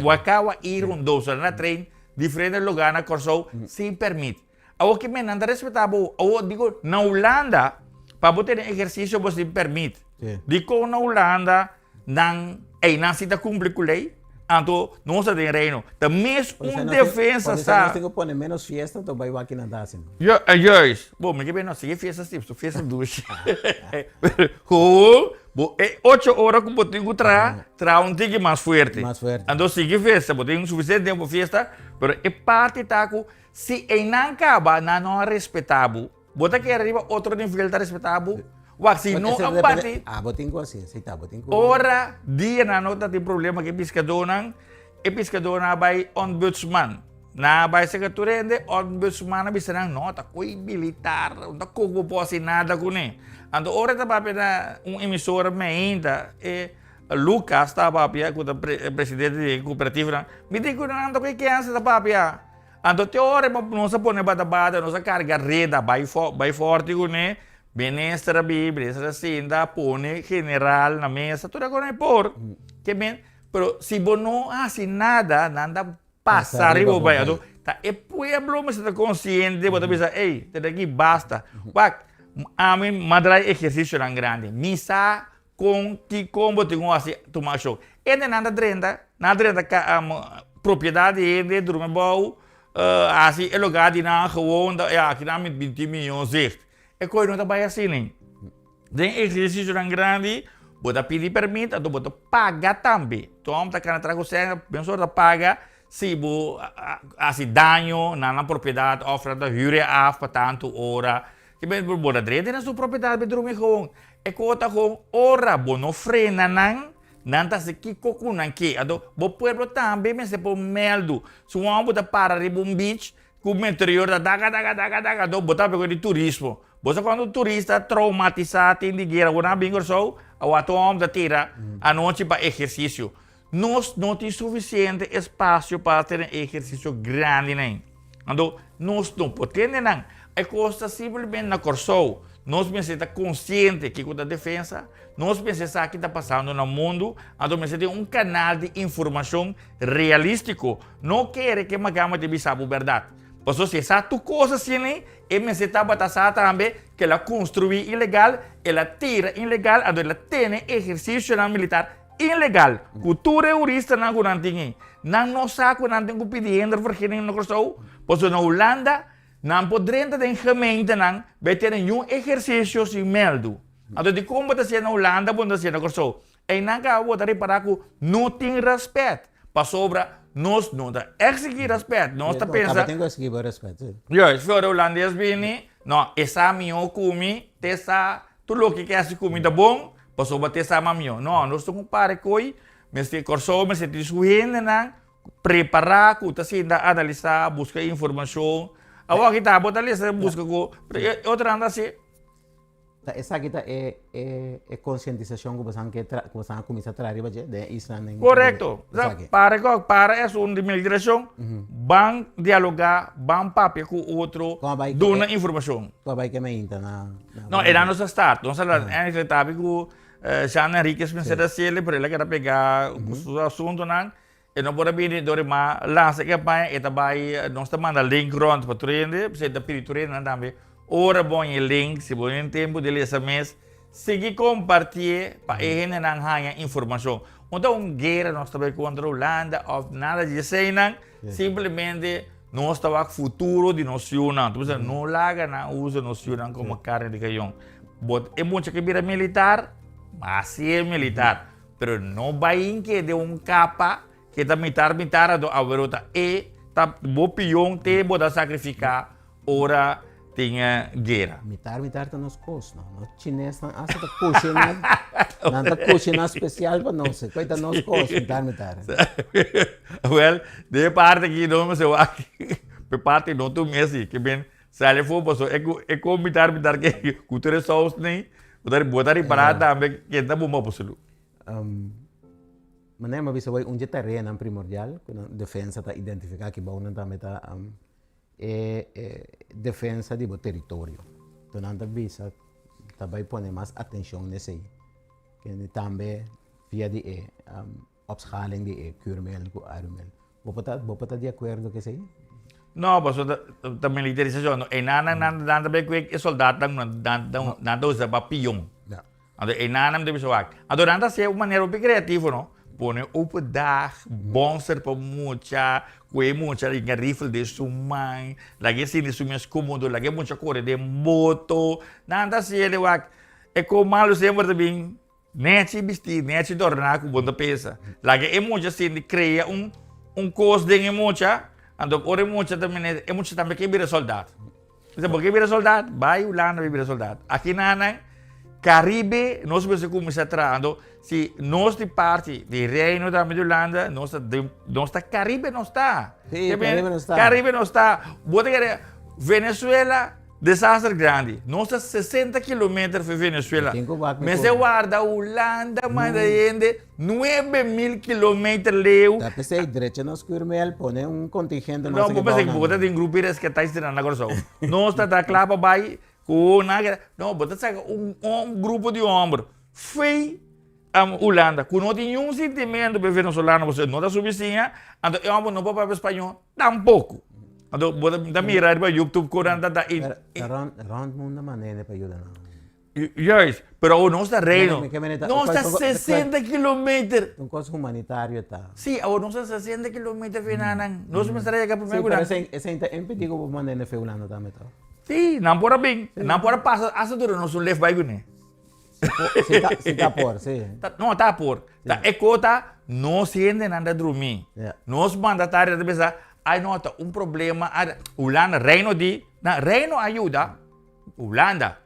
B: Wakawa i Rondosa, nan a train diferente lugá na Kòrsou sin pèrmit. Awor ki men nan ta respetá bo? Awor digo na Hulanda pa bo tene ehersisio bo sin permit. Dikon na Hulanda nan ey nan si ta kumpli ku lei? Anto nos ta den Reino. Ta mes un defensa sa.
A: Nos tin ku pone menos fiesta anto bai wak kinan ta hasi.
B: Juist. Bo mi ke bin no sigui fiesta si pasobra fiesta dushi. Gewoon bo e ocho ora ku bo tin ku traha, traha un tiki mas fuerte. Anto sigui fiesta bo tin sufisiente tempo pa fiesta pero e parti ta ku Si einan kaba nan no a respetá bo, bo ta kere riba otro nivel ta respetá bo? Wak, si no a bati.
A: Abo tin ku hasi esei ta, bo tin ku.
B: Ora dia nan no ta tin problema ku e piskadónan, e piskadónan a bai ombudsman. Nan a bai serka tur hende, ombudsman a bisa nan, no, ta koe militar, no ta koe ku bo por hasi nada kuné. Anto ora e ta papia na un emisora meinta, e Lucas ta papia ku ta presidente di e kooperativanan, mi di ku nan ta koe kensa ta papia. Anto te ora nos a pone bata bata, nos a carga reda bai bai forte cune, minister a bin, minister a sinta, a pone general na mesa, tur e cosnan e por. Ke men, pero si bo no haci nada, nan ta pasa riba bo bai. Anto ta e pueblo mester ta consciente, bo ta bisa, ey, te aki basta. Wak, ami m'a draai ehercicionan grandi, mi sa Kon ki kon bo tin ku hasi tuma akshon? Hendenan ta drenta, nan a drenta ka propiedat di hende, drumi abou, hasi e lugar di nan gewoon, ya aki nan mi tin miyon zicht. E kos no ta bai asina. Den ehersisionan grandi bo ta pidi permit anto bo ta paga tambe. Tom ta kana traha ku sèn, mensor ta paga si bo hasi daño na nan propiedat òf nan ta hür e af pa tantu ora. Ki men bo ta drenta na su propiedat bo drumi gewoon. E ko ta gewoon ora bo no frena nan, nan ta hasi kiko ku nan ke. Anto bo pueblo tambe mester por mèldu. Si un hòmber ta para riba un beach ku meteor ta daga daga daga daga anto bo ta papia di turismo. Bo sa kuantu turista traumatisá tin di guera ku nan a bin Kòrsou a wak un hòmber ta tira anochi pa ehersisio. Nos no tin sufisiente espasio pa tene ehersisio grandi nan. Anto nos no por tene nan. E kos ta simplemente na Kòrsou nos mester ta konsiente kiko ta defensa, nos mester sa ki ta pasando na mundu, anto mester tin un kanal di informashon realístiko. No kere ke Magama ta bisa bo bèrdat. Pasobra si e sa tur kos asina ei, e mester tabata sa tambe ku el a konstruí ilegal, el a tira ilegal, anto el a tene ehersisionan militar Ilegal, ku tur e huristanan ku nan tin ei, nan no sa ku nan tin ku pidi hindervergunning na Kòrsou, pasobra na Hulanda nan por drenta den gemeentenan bai tene niun ehersisio sin mèldu. Anto dikon bo ta hasié na Hulanda bo no ta hasié na Kòrsou? Einan kaba bo ta ripará ku no tin rèspèt, pasobra nos no ta eksigí rèspèt, nos ta pensa.
A: Kaba tin ku eksigí bo rèspèt, si.
B: Juist, ora hulandes bini, no, e sa mihó ku mi, te sa tur loke ke hasi ku mi ta bon, Pasobra te sa mas mihó. No, nos ta un pare koe mester Kòrsou mester tin su hendenan prepará ku ta sinta analisá, buska informashon. Awor aki ta bo ta lesa buska ku e otronan ta hasi.
A: Ta esaki ta e e konsientisashon ku boso ke tra ku boso a kuminsá traha riba dje den e islanan.
B: Korekto. Para kòk para e asuntu di migrashon ban dialogá, ban papia ku otro, duna informashon.
A: Ku a bai ke mainta na.
B: No, e nan nos a start. Nos a eigenlijk tabi ku Jean Henriquez mester a sele, pero el a keda pega ku su asuntunan. E no por a bini dor e ma lansa e kampaña, e ta bai, nos ta manda link rond pa tur hende, p'esei ta pidi tur hendenan tambe, ora bo haña e link, si bo tin tempu di lesa mes, sigui kompartié pa e hendenan haña informashon. No ta un guera nos ta bai kontra Hulanda òf nada di eseinan, simplemente Nos ta wak futuro di nos yunan. Tu bisa, no laga nan usa nos yunan como carne di cañón. Bo, e mucha ke bira militar, hasi e militar. Pero no bai inke den un capa ke ta mitar mitar, anto awero ta e. ta bo pion te bo ta sakrifiká ora tin guera.
A: Mitar mitar ta nos kos no. Nos chinesnan asta ta kushina, nan ta kushina spesial pa nos. Koi ta nos kos mitar mitar.
B: Wel, den e parti aki no mester wak pe parti no tur mes si. Ke men sali afó paso e ku e kon mitar mitar ke ku tur e sous nei bo ta bo ta ripará tambe ken ta bumba bo salú.
A: Manera mi a bisa wei un dje tareanan primordial ku nan defensa ta identifiká aki bou nan tambe ta e defensa di bo teritorio. Enton nan ta bisa ta bai pone mas atenshon na esei. Kende tambe via di e opschaling di e kuurmel ku aeromel. Bo por ta bo por ta di akuerdo ku esei?
B: No, pasobra ta ta militarisashon. No, einan nan nan nan ta bai ku e soldatnan nan nan nan ta usa pa pion. Anto einan nan ta bisa wak. Anto nan ta hasié un manera hopi kreativo no. Pone open dag, bonser pa mucha, ku e mucha ringa rifle den su man, laga e sinti su mes komodo, laga e mucha kore den boto. Nan ta hasié de wak. E ko malu semper ta bin Nechi bistí, nechi dorná ku bo ta pensa. Laga e mucha sinti krea un un kos den e mucha, anto ora e mucha ta mene, e mucha tambe ke bira soldat. Bisa bo ke bira soldat? Bai Hulanda bai bira soldat. Aki nan Caribe nos mester kuminsá traha. Anto si nos di parti di Reino tambe di Hulanda, nos ta den nos ta Caribe nos ta.
A: Sí, Caribe nos ta.
B: Caribe nos ta. Bo ta kere Venezuela. Desaster grandi. Nos ta 60 kilometer for Venezuela.
A: Tin ku wak mi
B: Mester
A: kos.
B: warda Hulanda manda hende 9000 kilometer leu.
A: Ta p'esei drecha nos Curmel pone un kontingente
B: No,
A: mas
B: bo
A: aki
B: pensa
A: bou
B: ku bo ta
A: nan.
B: tin grupo di rescatais na Kòrsou. Nos ta ta kla pa bai ku nan. No, bo ta saka un un grupo di hòmber fei Hulanda ku no tin niun sintimentu pa e venezolano pasobra no ta su bisiña, anto e hòmber no por papia spañó tampoko. Anto bo ta mira riba YouTube ku nan ta ta i.
A: Ta rònt mundu manera pa yuda nan.
B: Juist, pero awor nos ta reino. Nos ta 60 kilometer.
A: Un kos humanitario ta.
B: Sí, awor nos ta 60 kilometer fi nan. Nos mester a yega promé ku nan.
A: Sí, pero esei ta impedí ku bo manda hende fi Hulanda tambe to.
B: Sí, nan por a bin. Nan por a pasa asta dura nos un lef bai kuné.
A: Si ta, si ta por, si.
B: Ta, no, ta por. Ta e kota, nos hendenan ta drumí.
A: Ja.
B: Nos mandatario ta pensa, ai no, ta un problema. Ai, Hulanda, Reino di, na, Reino a yuda Hulanda.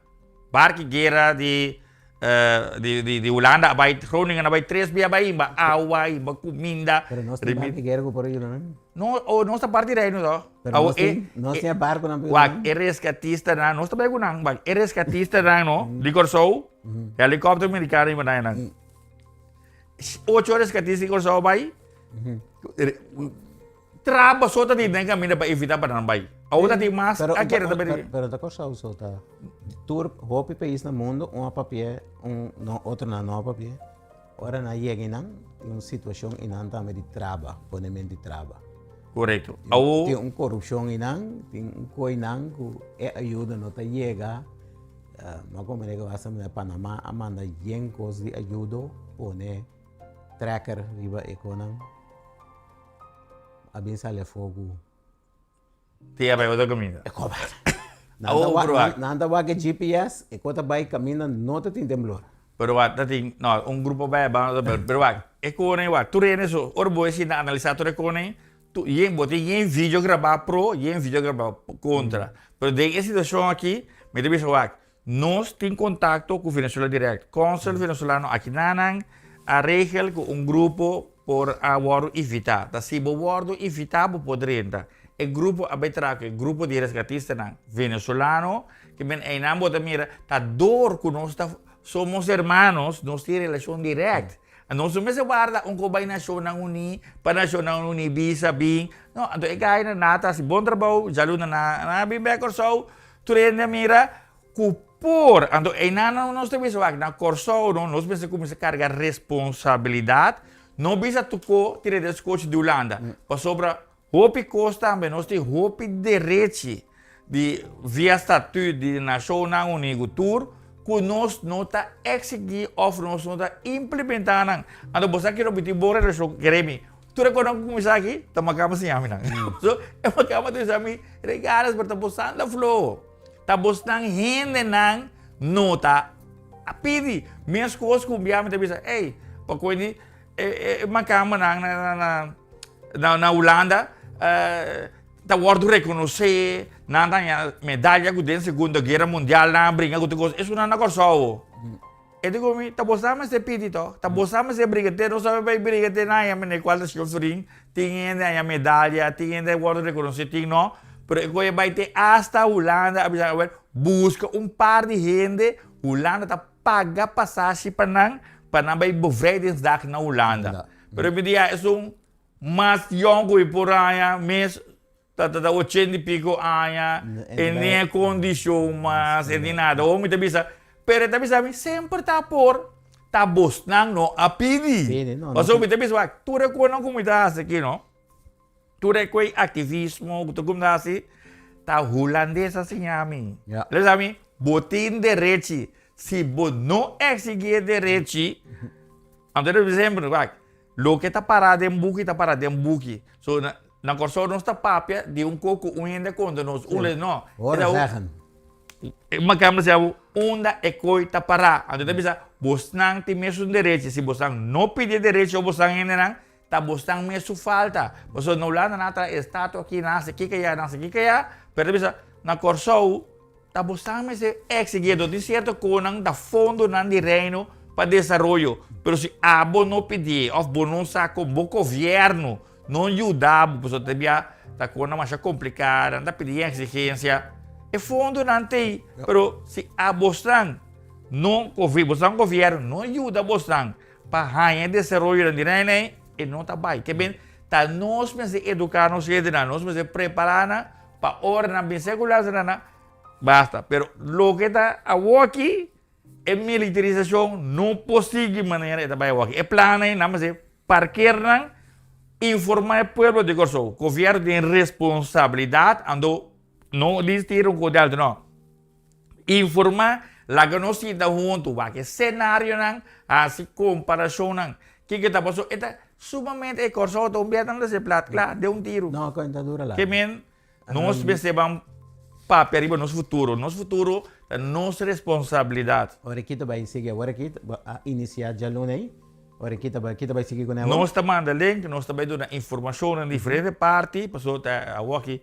B: Barki guera di, eh, di, di, di Hulanda a bai Groningen a bai tres bia bai himba awa, himba kuminda.
A: Pero nos tin barki guera ku por a yuda nan.
B: No, oh, nos ta parti Reino to.
A: Pero
B: Awo
A: nos tin, nos tin e barconan pa yuda
B: Wak,
A: nan.
B: e rescatistanan, nos ta bai ku nan, wak, e rescatistanan no, di Kòrsou, helikòpter merikano riba nan nan. Ocho rescatista di Kòrsou bai, traba so ta tin den kaminda pa evitá pa nan bai. Awo ta tin mas
A: Pero,
B: a kere ta bai.
A: pero, pero ta Kòrsou so ta. Tur hopi pais na mundo, un a papia, un no, otronan no a papia. Ora nan yega einan, tin un situashon einan tambe di traba, ponement di traba.
B: Korekto. Awo.
A: Tin un korupshon einan, tin un ko einan ku e ayuda no ta yega. Mi a komprende ku hasta na Panama a manda yen kos di ayudo pone tracker riba e konan. A bin sali afó ku.
B: Ti a bai otro kaminda.
A: E ko bai. Nan ta wak, nan ta wak e GPS, e ko ta bai kaminda no ta tin temblor.
B: Pero wak ta tin, no, un grupo bai aba otro bai, pero wak, e kone wak, tur hende so, ora bo a sinta analisa tur e kone, tu, yen, bo tin yen video grabá pro, yen video grabá kontra. Pero den e situashon aki, mi ta bisa wak, Nos tin kontakto ku Venezuela dirèkt. Kònsel venezolano aki nanan a regel ku un grupo por a wòrdu invitá. Ta si bo wòrdu invitá bo por drenta. E grupo a bai traha ku e grupo di resgatistanan venezolano ke men einan bo ta mira ta dor ku nos ta somos hermanos nos tin relashon dirèkt. Nos no mester warda un ku bai Nashonnan Uní pa Nashonnan Uní bisa bin. No, anto e gainan nan ta hasi bon trabou djaluna nan a bin bèk Kòrsou. Tur hende a mira ku por. Anto einan nos ta bisa wak na Kòrsou no nos mester kuminsá karga responsabilidat, no bisa tuko tira den skochi di Hulanda. Pasobra hopi kos tambe nos tin hopi derechi di via statut di Nashonnan Uní ku tur ku nos no ta eksigí òf nos no ta implementá nan. Anto bo sa kiko mi tin bon relashon ku Remy. Tur e konan ku kuminsá aki ta makama siña mi nan. So e makama ta bisa mi, Regales, pero ta bosnan ta floho. Ta bosnan hendenan no ta a pidi. Meskos ku un bia mi ta bisa, ey, pa koe di e makamanan na Hulanda. Ta wòrdu rekonosé, nan ta haña medaya ku den Segunda Guera Mundial nan a bringa ku tur kos, esun nan na Kòrsou. E di ku mi, ta bo sa mester pidi tòg, ta bo sa mester bringa te, nos a bai bringa te nan haña mene kual ta shon frin, tin hende haña medaya, tin hende a wòrdu rekonosé, tin no, pero e koe bai te asta Hulanda a bisa awel buska un par di hende, Hulanda ta paga pasashi pa nan, pa nan bai bevrijdingsdag na Hulanda. Pero mi di ya esun Mas yòn ku mi por haña mes ta ta ochenta i piko aña, e ni e kondishon mas, e ni nada. Awor mi ta bisa, pero e ta bisa mi semper ta por, ta bosnan no a pidi. Pasobra mi ta bisa wak, tur e konan ku mi ta hasi aki no, tur e koe aktivismo ku tur ku mi ta hasi, ta hulandes a siña mi. El a bisa mi, bo tin derechi, si bo no eksigí e derechi, anto el a bisa semper wak, Loke ta pará den buki ta pará den buki. So na na Kòrsou nos ta papia di un kos ku un hende a konta nos, un les no.
A: Horen zeggen.
B: E makamba siña bo unda e koi ta pará. Anto ta bisa bosnan tin mesun derechi. Si bosnan no pidi e derechi o bosnan hendenan, ta bosnan mes su falta. Pasobra na Hulanda nan a traha estatua aki, nan hasi kiko ayá, nan hasi kiko ayá, pero ta bisa na Kòrsou Ta bo sa mester exigí do tin cierto conan ta fondonan di reino pa desaroyo, pero si abo no pidié of bo no sa con bo gobierno no yuda bo pasobra ta bia ta conan masha complica, nan ta pidi exigencia, e fondonan t'ey, pero si abosnan no bosnan gobierno no yuda bosnan pa haña e desaroyonan di reino ey, e no ta bay. Ke ben ta nos mester educa nos hendenan, nos mester prepara nan Pa ora nan bin secular sera nan basta. Pero loke ta awoki e militarisacion no por sigui manera e ta bay awoki. E plan ey nan mester parkeer nan, informa e pueblo di Corsou. Gobierno tin responsabilidad ando no di tira un code alto no. Informa, laga nos sinta huntu, wak e scenarionan, haci comparacionnan. Kiko ta paso? E ta sumamente e Corsou ta un bia tan lese plat kla den un tiru.
A: No, con ta dura largu.
B: Ke men nos mester ban papia riba nos futuro. Nos futuro ta nos responsabilidad.
A: Ora ki ta bai sigui awor aki a inicia djaluna ei. Ora ki ta bai ki ta bai sigui kuné awor?
B: Nos ta manda link, nos ta bai duna informacion na diferente parti, pasobra ta awor aki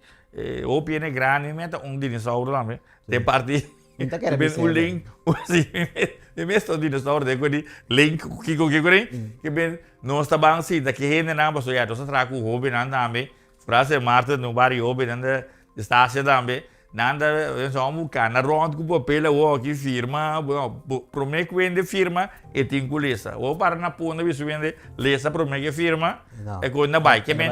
B: hopi hende grandi mi ta un dinosauro tambe. Den parti
A: Mi ta kere
B: un link, si, mi mes ta un dinosauro den ku di link ku kiko kiko den, ke ben nos ta ban sinta ki hendenan pasobra ya nos ta traha ku hobennan tambe, Frase Marten un bario hobennan ta Estacia tambe, nan ta pensa bo kana rond ku papel awor aki firma, bueno prome ku hende firma e tin ku lesa, bo para na punda bisa un hende lesa prome ke firma e kon na bai, ke men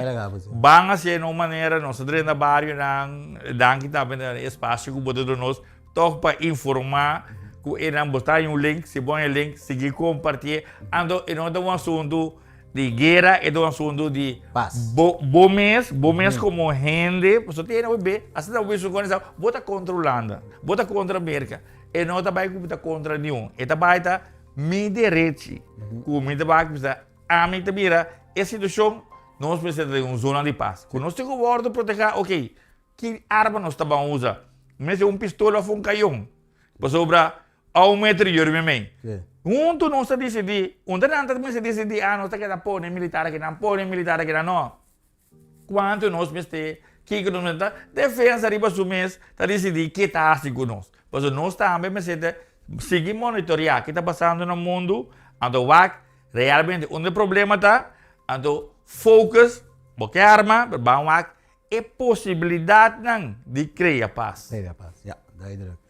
B: ban hasié na un manera nos ta drenta barionan, danki tambe na e espasio ku bo ta duna nos tòg pa informá ku enan bo ta haña un link, si bo haña e link sigui kompartié, anto e no ta un asuntu di guera e ta un asuntu di
A: Pas.
B: bo bo mes, bo mes komo hende, pasobra tin hende bo be, asina bo bisa ku bo ta kontra Hulanda, bo ta kontra Merka, e no ta bai ku bo ta kontra niun, e ta bai ta mi derechi ku mi ta bai bisa ami ta mira e situashon nos mester ta den un zona di pas, ku nos tin ku wòrdu protehá, oke, ki arma nos ta ban usa? Mester un pistola òf un kayon? Pasobra A un metro i yormi mei. Huntu nos ta disidí, unda nan ta mester disidí, ah nos ta keda pone militar akinan, pone militar akinan, no. Kuantu nos mester, kiko nos mester, ta defensa riba su mes ta disidí ke ta hasi ku nos. Pasobra nos tambe mester ta sigui monitoreá ke ta pasando na mundu, anto wak realmente unda e problema ta, anto focus, bo ke arma, pero ban wak e posibilidatnan di krea pas.
A: Krea pas, ya, duidelijk.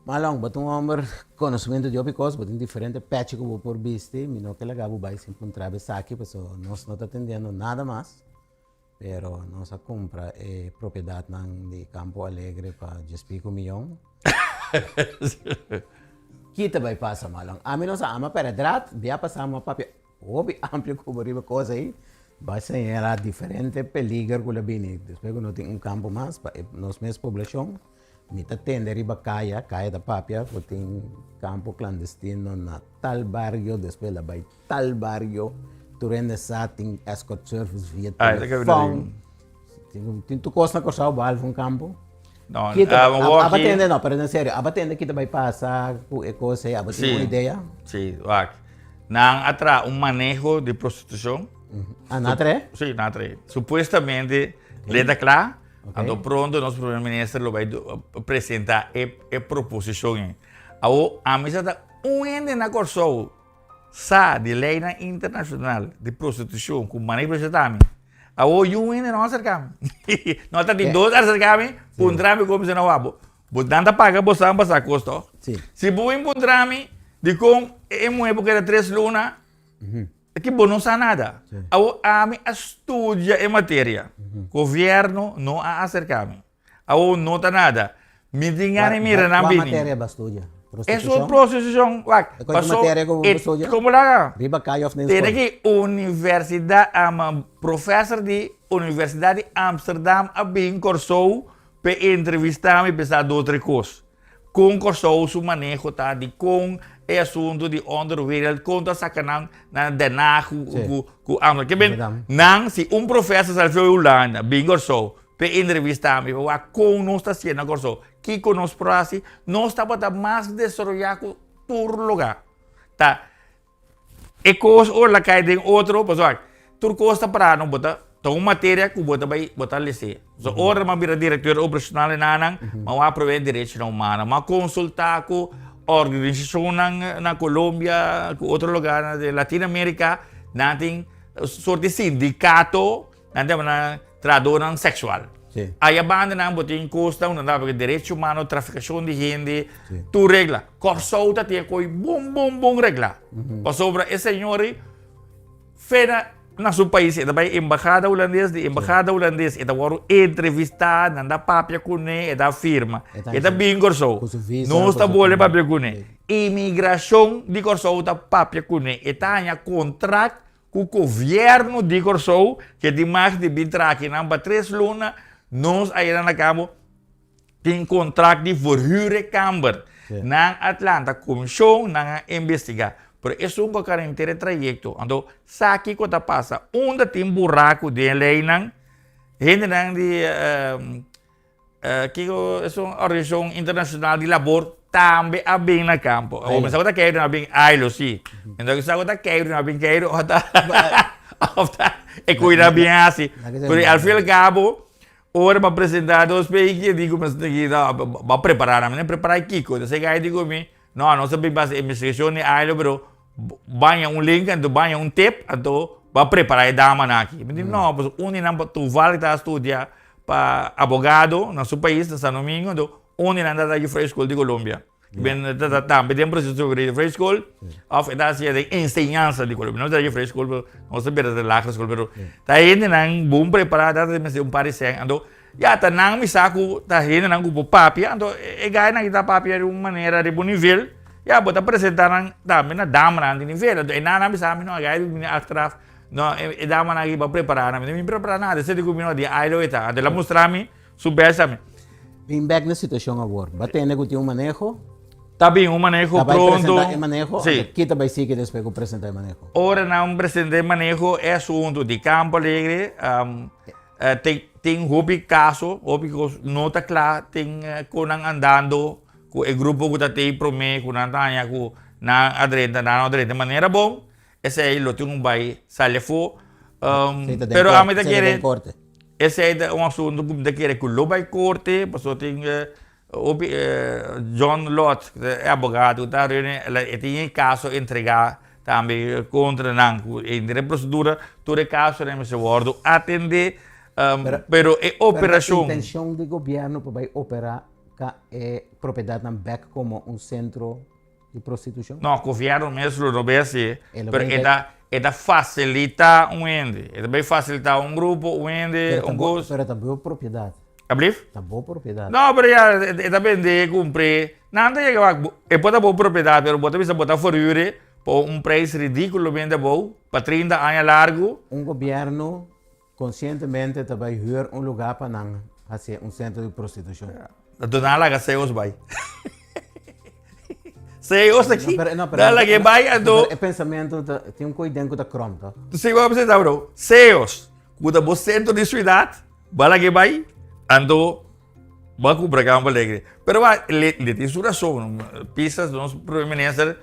A: Malon, bo ta un homber conocimento di hopi cos, bo tin diferente pechi cu bo por bisti, mi no ke laga bo bay sin puntra bo esaki pasobra nos no ta atendiendo nada mas, pero nos a cumpra e propiedadnan di Campo Alegre pa dies pico miyon. Ki ta bay pasa Malon? Ami no sa, ama pera draad, bia pasa mi a papia hopi amplio cu bo riba e cos ey, bo a señala diferente peliger cu lo bini despues cu no tin un campo mas pa nos mes poblacion. Mi ta tende riba kaya, kaya ta papia ku tin kampo klandestino na tal bario, despues el a bai tal bario, tur hende sa tin escort service via telefòn. Tin tur kos na Kòrsou behalve un kampo.
B: No,
A: Kita, aba tende no, pero en serio, aba tende kita bai pasa ku e kos ei, aba tin un idea?
B: Sí, wak. Nan a traha un maneho di prostitushon.
A: Ah, nan a traha?
B: Sí, nan a traha. Supuestamente. Lei ta kla, anto pronto nos Primer Minister lo bai presenta e proposishon ei. Awor, ami sa ta un hende na Kòrsou sa di leinan internashonal di prostitushon ku manera di presenta mi. Awor yu hende no a aserká mi. No ta tin dos a aserká mi, puntra mi kon mi sa wak bo. Bo nan ta paga bo san pa sa kos tòg? Si bo bin puntra mi dikon e muhé por keda tres luna, Aki bo no sa nada. Awor ami a studia e materia. Gobierno no a acerca mi. Awor no ta nada. Mi tin gana di mira nan
A: bini.
B: Kua
A: materia bo a studia?
B: Prostitucion? Eso prostitucion. Wak.
A: E kua materia ku bo a studia?
B: Komo laga?
A: Riba kaya of den skol?
B: Tene ki universidad, ama professor di Universidad di Amsterdam a bin Kòrsou p'e entrevista mi p'e sa dos tres kos. Kon Kòrsou su maneho ta di kon e asuntu di onderwereld kon ta saka nan na Den Haag ku ku Amsterdam. Ke men nan si un profesor sali for Hulanda bin Kòrsou p'e entrevista mi pa wak kon nos ta hasiendo na Kòrsou kiko nos por hasi nos tabata mas desaroyá ku tur lugá ta E kos ora la kai den otro, pasobra tur kos ta pará no, bo ta ta un materia ku bo ta bai bo ta les'é. So ora mi a bira direktor operashonal e nan, mi a wak promé derechonan humano, mi a konsultá ku organisashonnan na Colombia, ku otro lugarnan den Latinoamérika, nan tin sort di sindikato, nan ta yama nan trahadónan seksual. Aya banda nan bo tin kosnan ku nan ta papia derecho humano, trafikashon di hende, tur regla. Kòrsou ta tin e koi bon bon bon reglá. Pasobra e señor ei fena na su pais, e ta bai embahada hulandes, di embahada hulandes e ta wòrdu entrevistá, nan ta papia kuné, e ta firma. E ta bin Kòrsou. Nos ta bolbe papia kuné. Imigrashon di Kòrsou ta papia kuné. E ta haña kontrakt Ku gobièrnu di Kòrsou ke tin mag di bin traha akinan pa tres luna, nos ayera na kabo tin kontrakt di verhuur kamber. Nan a lanta komishon, nan a investigá. Pero esun ku a kara henter e trayekto. Anto sa kiko ta pasa? Unda tin buraku den e leinan, hendenan di Kiko esun organisashon internashonal di labor tambe a bin na kampo. Awor mi sa ku ta keiru nan a bin Ailo si. Mi sa ku ta keiru nan a bin keiru òf ta òf ta e kuida a bin hasi. Pero al fin al kabo ora mi a presentá dos peki e di ku mi bo a prepará nan. Mi a prepará kiko? Entonces e guy di ku mi no nos a bin pa hasi investigashon di Ailo pero baña un link anto baña un tip anto bo a prepará e damanan aki. Mi di no pasobra un di nan toevallig ta studia Pa abogado na su pais na San Domingo, anto un di nan ta ta Vrije School di Colombia. Ben ta ta tambe den proceso di Vrije School of e ta hacia den enseñansa di Colombia. No ta Vrije School, pero nos ta bira ta lagere school, pero ta hendenan bon prepara, ta ta mester un par di sèn. Anto ya ta nan mi sa ku ta hendenan ku por papia, anto e gainan aki ta papia di un manera riba un nivel, ya bo ta presenta nan tambe na damanan di nivel. Anto e nan a bisa mi no, e gai bini achteraf. No, e damanan aki pa prepara nan. Mi no bin prepara nada. Esei di ku mi no di ai lo e ta. Anto el a mustra mi su best ami.
A: Bin bek na situashon awor. Ba tende ku tin un maneho.
B: Ta bin un maneho
A: Ta bai
B: pronto.
A: presenta e maneho.
B: Sí.
A: Anto kita bai sigui despues ku presenta e maneho?
B: Ora nan presenta e maneho e asuntu di Campo Alegre tin tin hopi kaso, hopi kos no ta kla. Tin kon nan andando ku e grupo ku ta tei prome ku nan ta haña ku nan a drenta nan no a drenta manera bon. Esei lo tin un bai sali afó. Pero ami ta kere esei ta un asuntu ku mi ta kere ku lo bai korte pasobra tin hopi John Lott e abogado ku ta reuni e tin e kaso entregá tambe kontra nan ku henter e prosedura tur e kasonan mester wòrdu atendé pero e operashon.
A: Pero intenshon di gobièrnu pa bai operá e propiedatnan bèk komo un sentro di prostitushon?
B: No, gobièrnu mes lo no bay hasi, pero e ta e ta fasilitá un hende, e ta bay fasilitá un grupo, un hende, un kos.
A: Pero ta bo propiedat.
B: Ablief?
A: Ta bo propiedat.
B: No, pero ya e ta bendé, kumpr'é, nan ta yega wak, e por ta bo propiedat, pero bo ta bisa bo ta verhuur'é pa un prijs ridíkulomente abou, pa 30 aña largu.
A: Un gobièrnu konsientemente ta bay huur un lugá pa nan hasié un sentro di prostitushon.
B: Anto nan a laga Zeus bai. Zeus aki, nan a laga e bai, anto.
A: E pensamentu ta, tin un koi den ku ta krom, toch?
B: Si, wak bisa bro, Zeus, ku ta bo sentro di siudat, bo a laga e bai, anto bo a kumpra Campo Alegre. Pero wak, le tin su rason, Pisas, nos primer minister,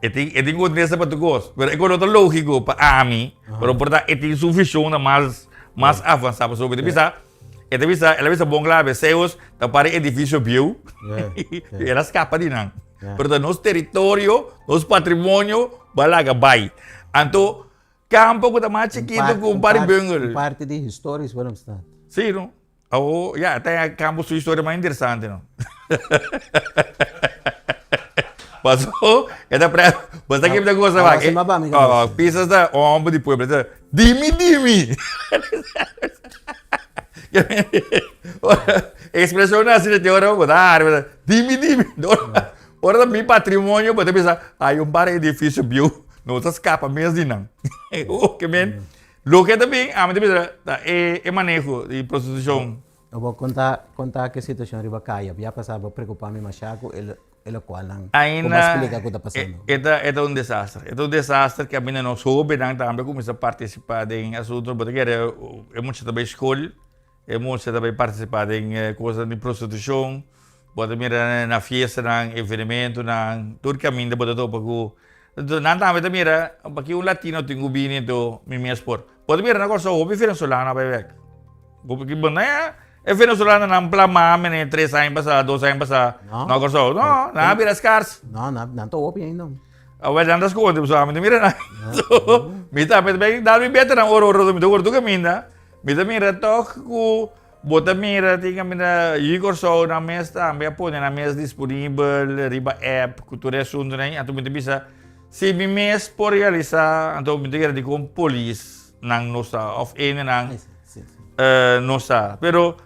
B: e tin, e tin kontesta pa tur kos, pero e kos no ta lógiko pa ami, pero por ta e tin su vishon mas, mas avansá, pasobra bo ta bisa. E ta bisa, el a bisa bon kla, Zeus ta para e edifisio bieu. El a skapa di nan. Pero ta nos teritorio, nos patrimonio, bo a laga bai. Anto, kampo ku ta mas chikitu ku un par di bungel.
A: Un parti di historisch Willemstad.
B: Sí, no? Awo, ya, ta e kampo su historia mas interesante, no? Paso, e ta pre, bo sa kiko ta gosa
A: wak?
B: Oh, Pisas ta homber di pueblo, ta, dimi, dimi. Expresion asina te ora bo ta hari, bo ta, dimi, dimi. Ora ta mi patrimonio, bo ta bisa, hay un par edificio bieu, no ta scapa mes di nan. Oh, ke men. Loke ta bin, ami ta bisa, ta e e maneho di prostitushon.
A: Bo konta konta ke situashon riba kaya bia pasá bo preokupá mi mashá ku e e lokualnan ku bo a splika ku ta pasando.
B: E ta e ta un desaster. E ta un desaster ku kaminda nos hóbennan tambe a kuminsá partisipá den asuntu. Bo ta kere e mucha ta bai skol, e mucha ta bai partisipá den kosnan di prostitushon. Bo ta mira na fiestanan, evenementonan, tur kaminda bo ta topa ku Nan tambe ta mira, paki un latino tin ku bini anto mi mes por. Bo ta mira na Kòrsou hopi venezolano a bai bèk. Hopi bo no e venezolanonan plamá mene tres aña pasá, dos aña pasá na Kòrsou. No, nan a bira skars.
A: No, nan ta hopi ainda.
B: Awor nan ta skonde pasobra ami ta mira nan. Mi tambe ta bai dal mi beta nan ora ora mi ta wòrdu kaminda. Mi ta mira tòg ku Bo ta mira tin kaminda Yu Kòrsou nan mes tambe a pone nan mes disponibel riba app ku tur e asuntunan ei. Anto mi ta bisa si mi mes por realisá anto mi ta kere dikon polis nan no sa òf hendenan no sa. Pero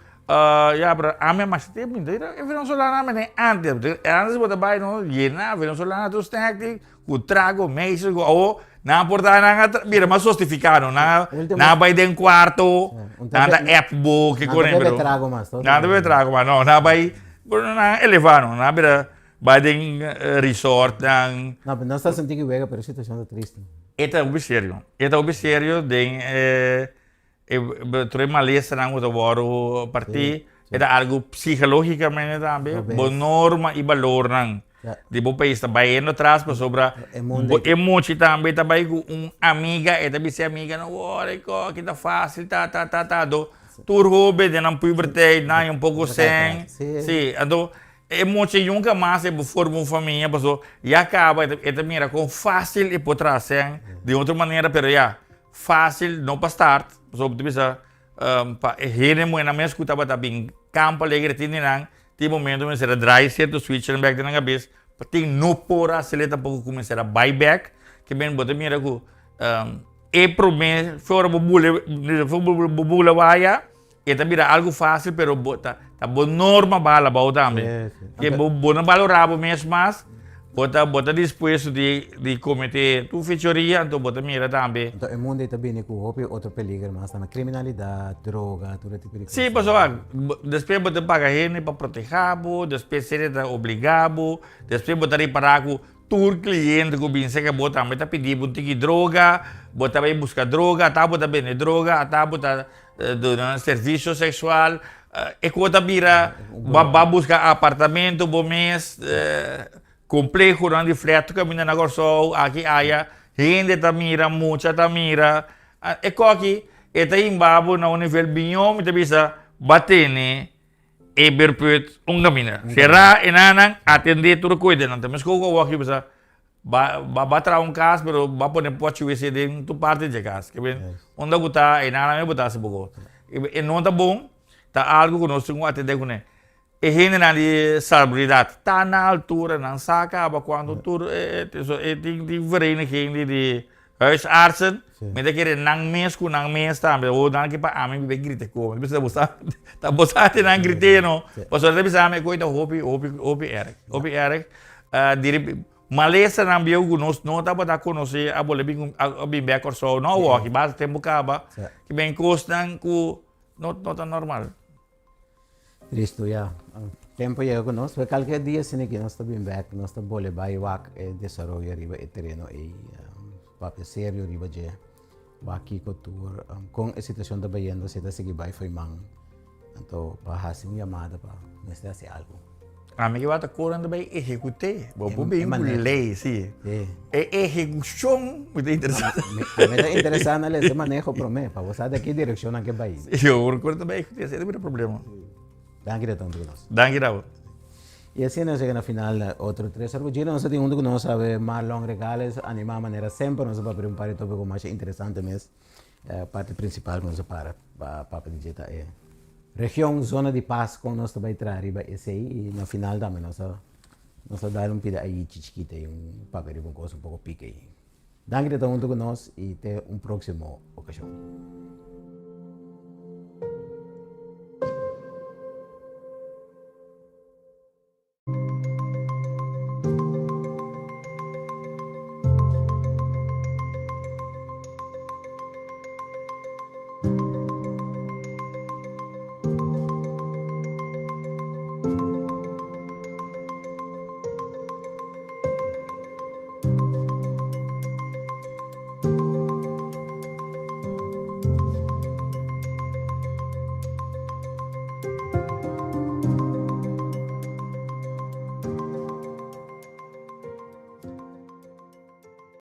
B: ya pero ami a masha tempu mi ta mira e venezolano a mene antes. Antes bo ta bai no yena venezolano tur snèk tin Ku trago, meisjes, ku awo, nan a por ta nan a bira mas sostifiká, no? Nan a, nan a bai den kuarto, nan ta app bo, ke
A: Nan ta
B: kos
A: bebe trago mas, to?
B: Nan ta bebe trago mas, no, nan a bai, pero nan a elevá, no? Nan a bira bai den resort nan.
A: No, pero nos ta sinti ki wega, pero e situashon ta triste.
B: E ta hopi serio, e ta hopi serio den e E tur e malesanan ku ta wòrdu partí, e ta algu psikológikamente tambe. Bo norma i balornan di bo pais ta bayendo atras pasobra e mochi tambe ta bai ku un amiga, e ta bisa e amiga no wòri kò aki ta fásil ta ta ta ta. Anto tur hóben den nan puberteit nan haña un poko sèn. Sí, anto e mochi nunka mas e por forma un famia pasobra ya kaba e ta mira kon fásil e por traha sèn di otro manera pero ya. Fácil no pa start, pasobra bo ta bisa pa e hende muhernan mes ku tabata bin Campo Alegre tin di nan, tin momento mester a draai sierto switchnan bek den nan kabes, pa tin no por a hasel'e tampoko ku mester a bai bek, ke men bo ta mira ku e prome fe ora bo bula bo bula waya E ta bira algu fácil, pero bo ta, ta bo norma bala bou tambe.
A: Sí, sí.
B: Que bo, bo no valorá bo mes mas, bo ta, bo ta dispuesto di, di cometé tur fechoria, anto bo ta mira tambe.
A: Anto e mundo ei ta bini ku hopi otro peliger mas tambe, kriminalidat, droga, tur e tipo di
B: Sí,
A: kos.
B: pasobra despues bo ta paga hende pa protehá bo, despues hende ta obligá bo, despues bo ta ripará ku Tur cliente cu bin cerca bo tambe ta pidi bo un tiki droga, bo ta bay busca droga, ata bo ta bende droga, ata bo ta duna servicio sexual, e cu ta bira bo a busca apartamento bo mes, complehonan di flat tur caminda na Corsou, aki aya, hende ta mira, mucha ta mira, e coki e ta himba bo na un nivel biño mi ta bisa ba tene. E berput un camina. Será e nanan atendé tur koidenan. Ta meskos ku awor aki bisa ba ba ba traha un kas pero ba pone pochi wc den tur parti dje kas. Ke ben unda ku ta e nanan mes bo ta hasi bo kos. E no ta bon, ta algu ku nos tin ku atendé kuné. E hendenan di salubridat ta na altura, nan sa kaba kuantu tur e tin tin vereniging di Huisartsen, mi ta kere nan mes ku nan mes tambe. O nan ke pa ami mi bai grita ku. Mi bisa bo sa, ta bo sa te nan grite no. Pasobra ta bisa mi e koi ta hopi, hopi, hopi erg. Hopi erg. Di malesanan bieu ku nos no tabata konosé a bole bin a bin bek Kòrsou. No awor, ki basta tempu kaba. Ki ben kosnan ku no ta normal.
A: Tristu ya. Tempo yega ku nos. Kalke dia asina ki nos ta bin bek, nos ta bole bai wak e desaroyo riba e tereno ei. Papia serio riba dje. Wak kiko tur, kon e situashon ta bayendo, si ta sigui bai fo'i man. Anto pa hasi un yamada pa mester hasi algu.
B: Ami ke wak ta kon nan ta bai ehekut'é. Bo por bin ku lei, si. E ehekushon mi ta interesá.
A: Ami ta interesá na lesa e maneho promé, pa bo sa den ki direkshon nan ke bai.
B: Si, awor kon nan ta bai ehekut'é, esei ta bira problema.
A: Danki di tantu ku nos.
B: Danki Raul.
A: I asina nos yega na final di otro Tres Ora ku Gino. Nos a tin huntu ku nos awe Marlon Regales, animá manera semper. Nos a papia di un par di tópiko masha interesante mes. E parti prinsipal ku nos a para pa papia di dje ta e region, zona di pas, kon nos ta bai traha riba esei. I na final tambe nos a nos a dal un pida ayichi chikito ei, un papia riba un kos un poko pika ei. Danki di ta huntu ku nos i te un próksimo okashon.